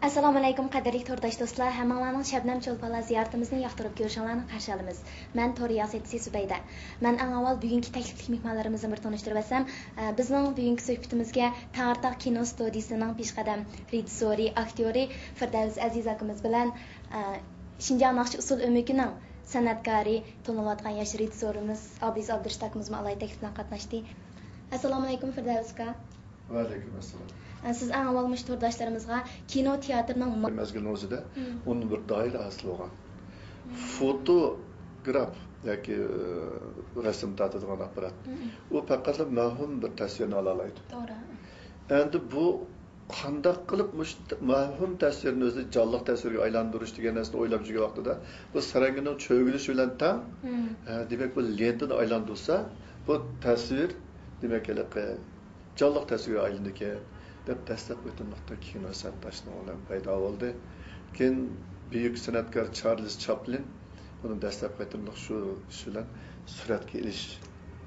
ئەسسالامۇئەلەيكۇم، قەدىرلىك تورداش دوستلار، ھەممىڭلارنىڭ شەبنەم چولپانلار زىيارىتىمىزنى ياقتۇرۇپ كۆرۈشۈڭلارنى قارشى ئالىمىز. مەن تور رىياسەتچىسى زۇبەيدە. مەن ئەڭ ئاۋۋال بۈگۈنكى تەكلىپلىك مېھمانلىرىمىزنى بىر تونۇشتۇرۇۋەتسەم، ئە، بىزنىڭ بۈگۈنكى سۆھبىتىمىزگە تەڭرىتاغ كىنو ستۇدىيىسىنىڭ پېشقەدەم رېژىسسورى، ئاكتيورى فىردەۋس ئەزىز ئاكىمىز بىلەن، ئە، شىنجاڭ ناخشا ئۇسسۇل ئۆمىكىنىڭ سەنئەتكارى، تونۇلۇۋاتقان ياش رېژىسسورىمىز ئابلىز ئابدۇرېشىت ئاكىمىزمۇ ئالاھىدە تەكلىپ بىلەن قاتناشتى. ئەسسالامۇئەلەيكۇم، فىردەۋس ئاكا. ۋەئەلەيكۇم ئەسسالام. ئە، سىز ئەڭ ئاۋۋال مۇشۇ تورداشلارىمىزغا كىنو تىياتىرنىڭ ما- مەزگىلنىڭ ئۆزىدە، مم، ئۇنىڭ بىر دائىرە ھاسىل بولغان. مم. فوتوگراف ياكى، ئە، رەسىم تارتىدىغان ئاپپارات. مم. ئۇ پەقەتلا مەۋھۇم بىر تەسۋىرنى ئالالايدۇ. توغرا. ئەمدى بۇ قانداق قىلىپ مۇشۇ ت-، مەۋھۇم تەسۋىرنى ئۆزى جانلىق تەسۋىرگە ئايلاندۇرۇش دېگەن نەرسىنى ئويلاپ يۈرگەن ۋاقتىدا، بۇ سەرەڭگىنىڭ چۆگىلىشى بىلەن تەڭ، مم، ئە، دېمەك، بۇ لېنتىنى ئايلاندۇرسا، بۇ تەسۋىر، دېمەك، ھېلىقى جانلىق تەسۋىرگە ئايلىنىدىكەن. دەپ دەسلەپ قېتىملىقتا كىنو سەنئەت ئاشۇنىڭ بىلەن پەيدا بولدى. كېيىن بۈيۈك سەنئەتكار چارلىز چاپلىن بۇنى دەسلەپ قېتىملىق شۇ ئىش بىلەن سۈرەتكە ئېلىش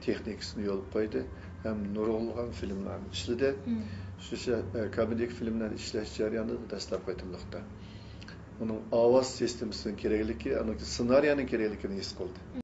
تېخنىكىسىنى يولغا قويدى ھەم نۇرغۇنلىغان فىلىملارنى ئىشلىدى. شۇ شە-، ئە، كامېدىيىلىك فىلىملەرنى ئىشلەش جەريانىدا دەسلەپ قېتىملىقتا ئۇنىڭ ئاۋاز سىستېمىسىنىڭ كېرەكلىكى، ئۇنىڭ سېنارىيەنىڭ كېرەكلىكىنى ھېس قىلدى.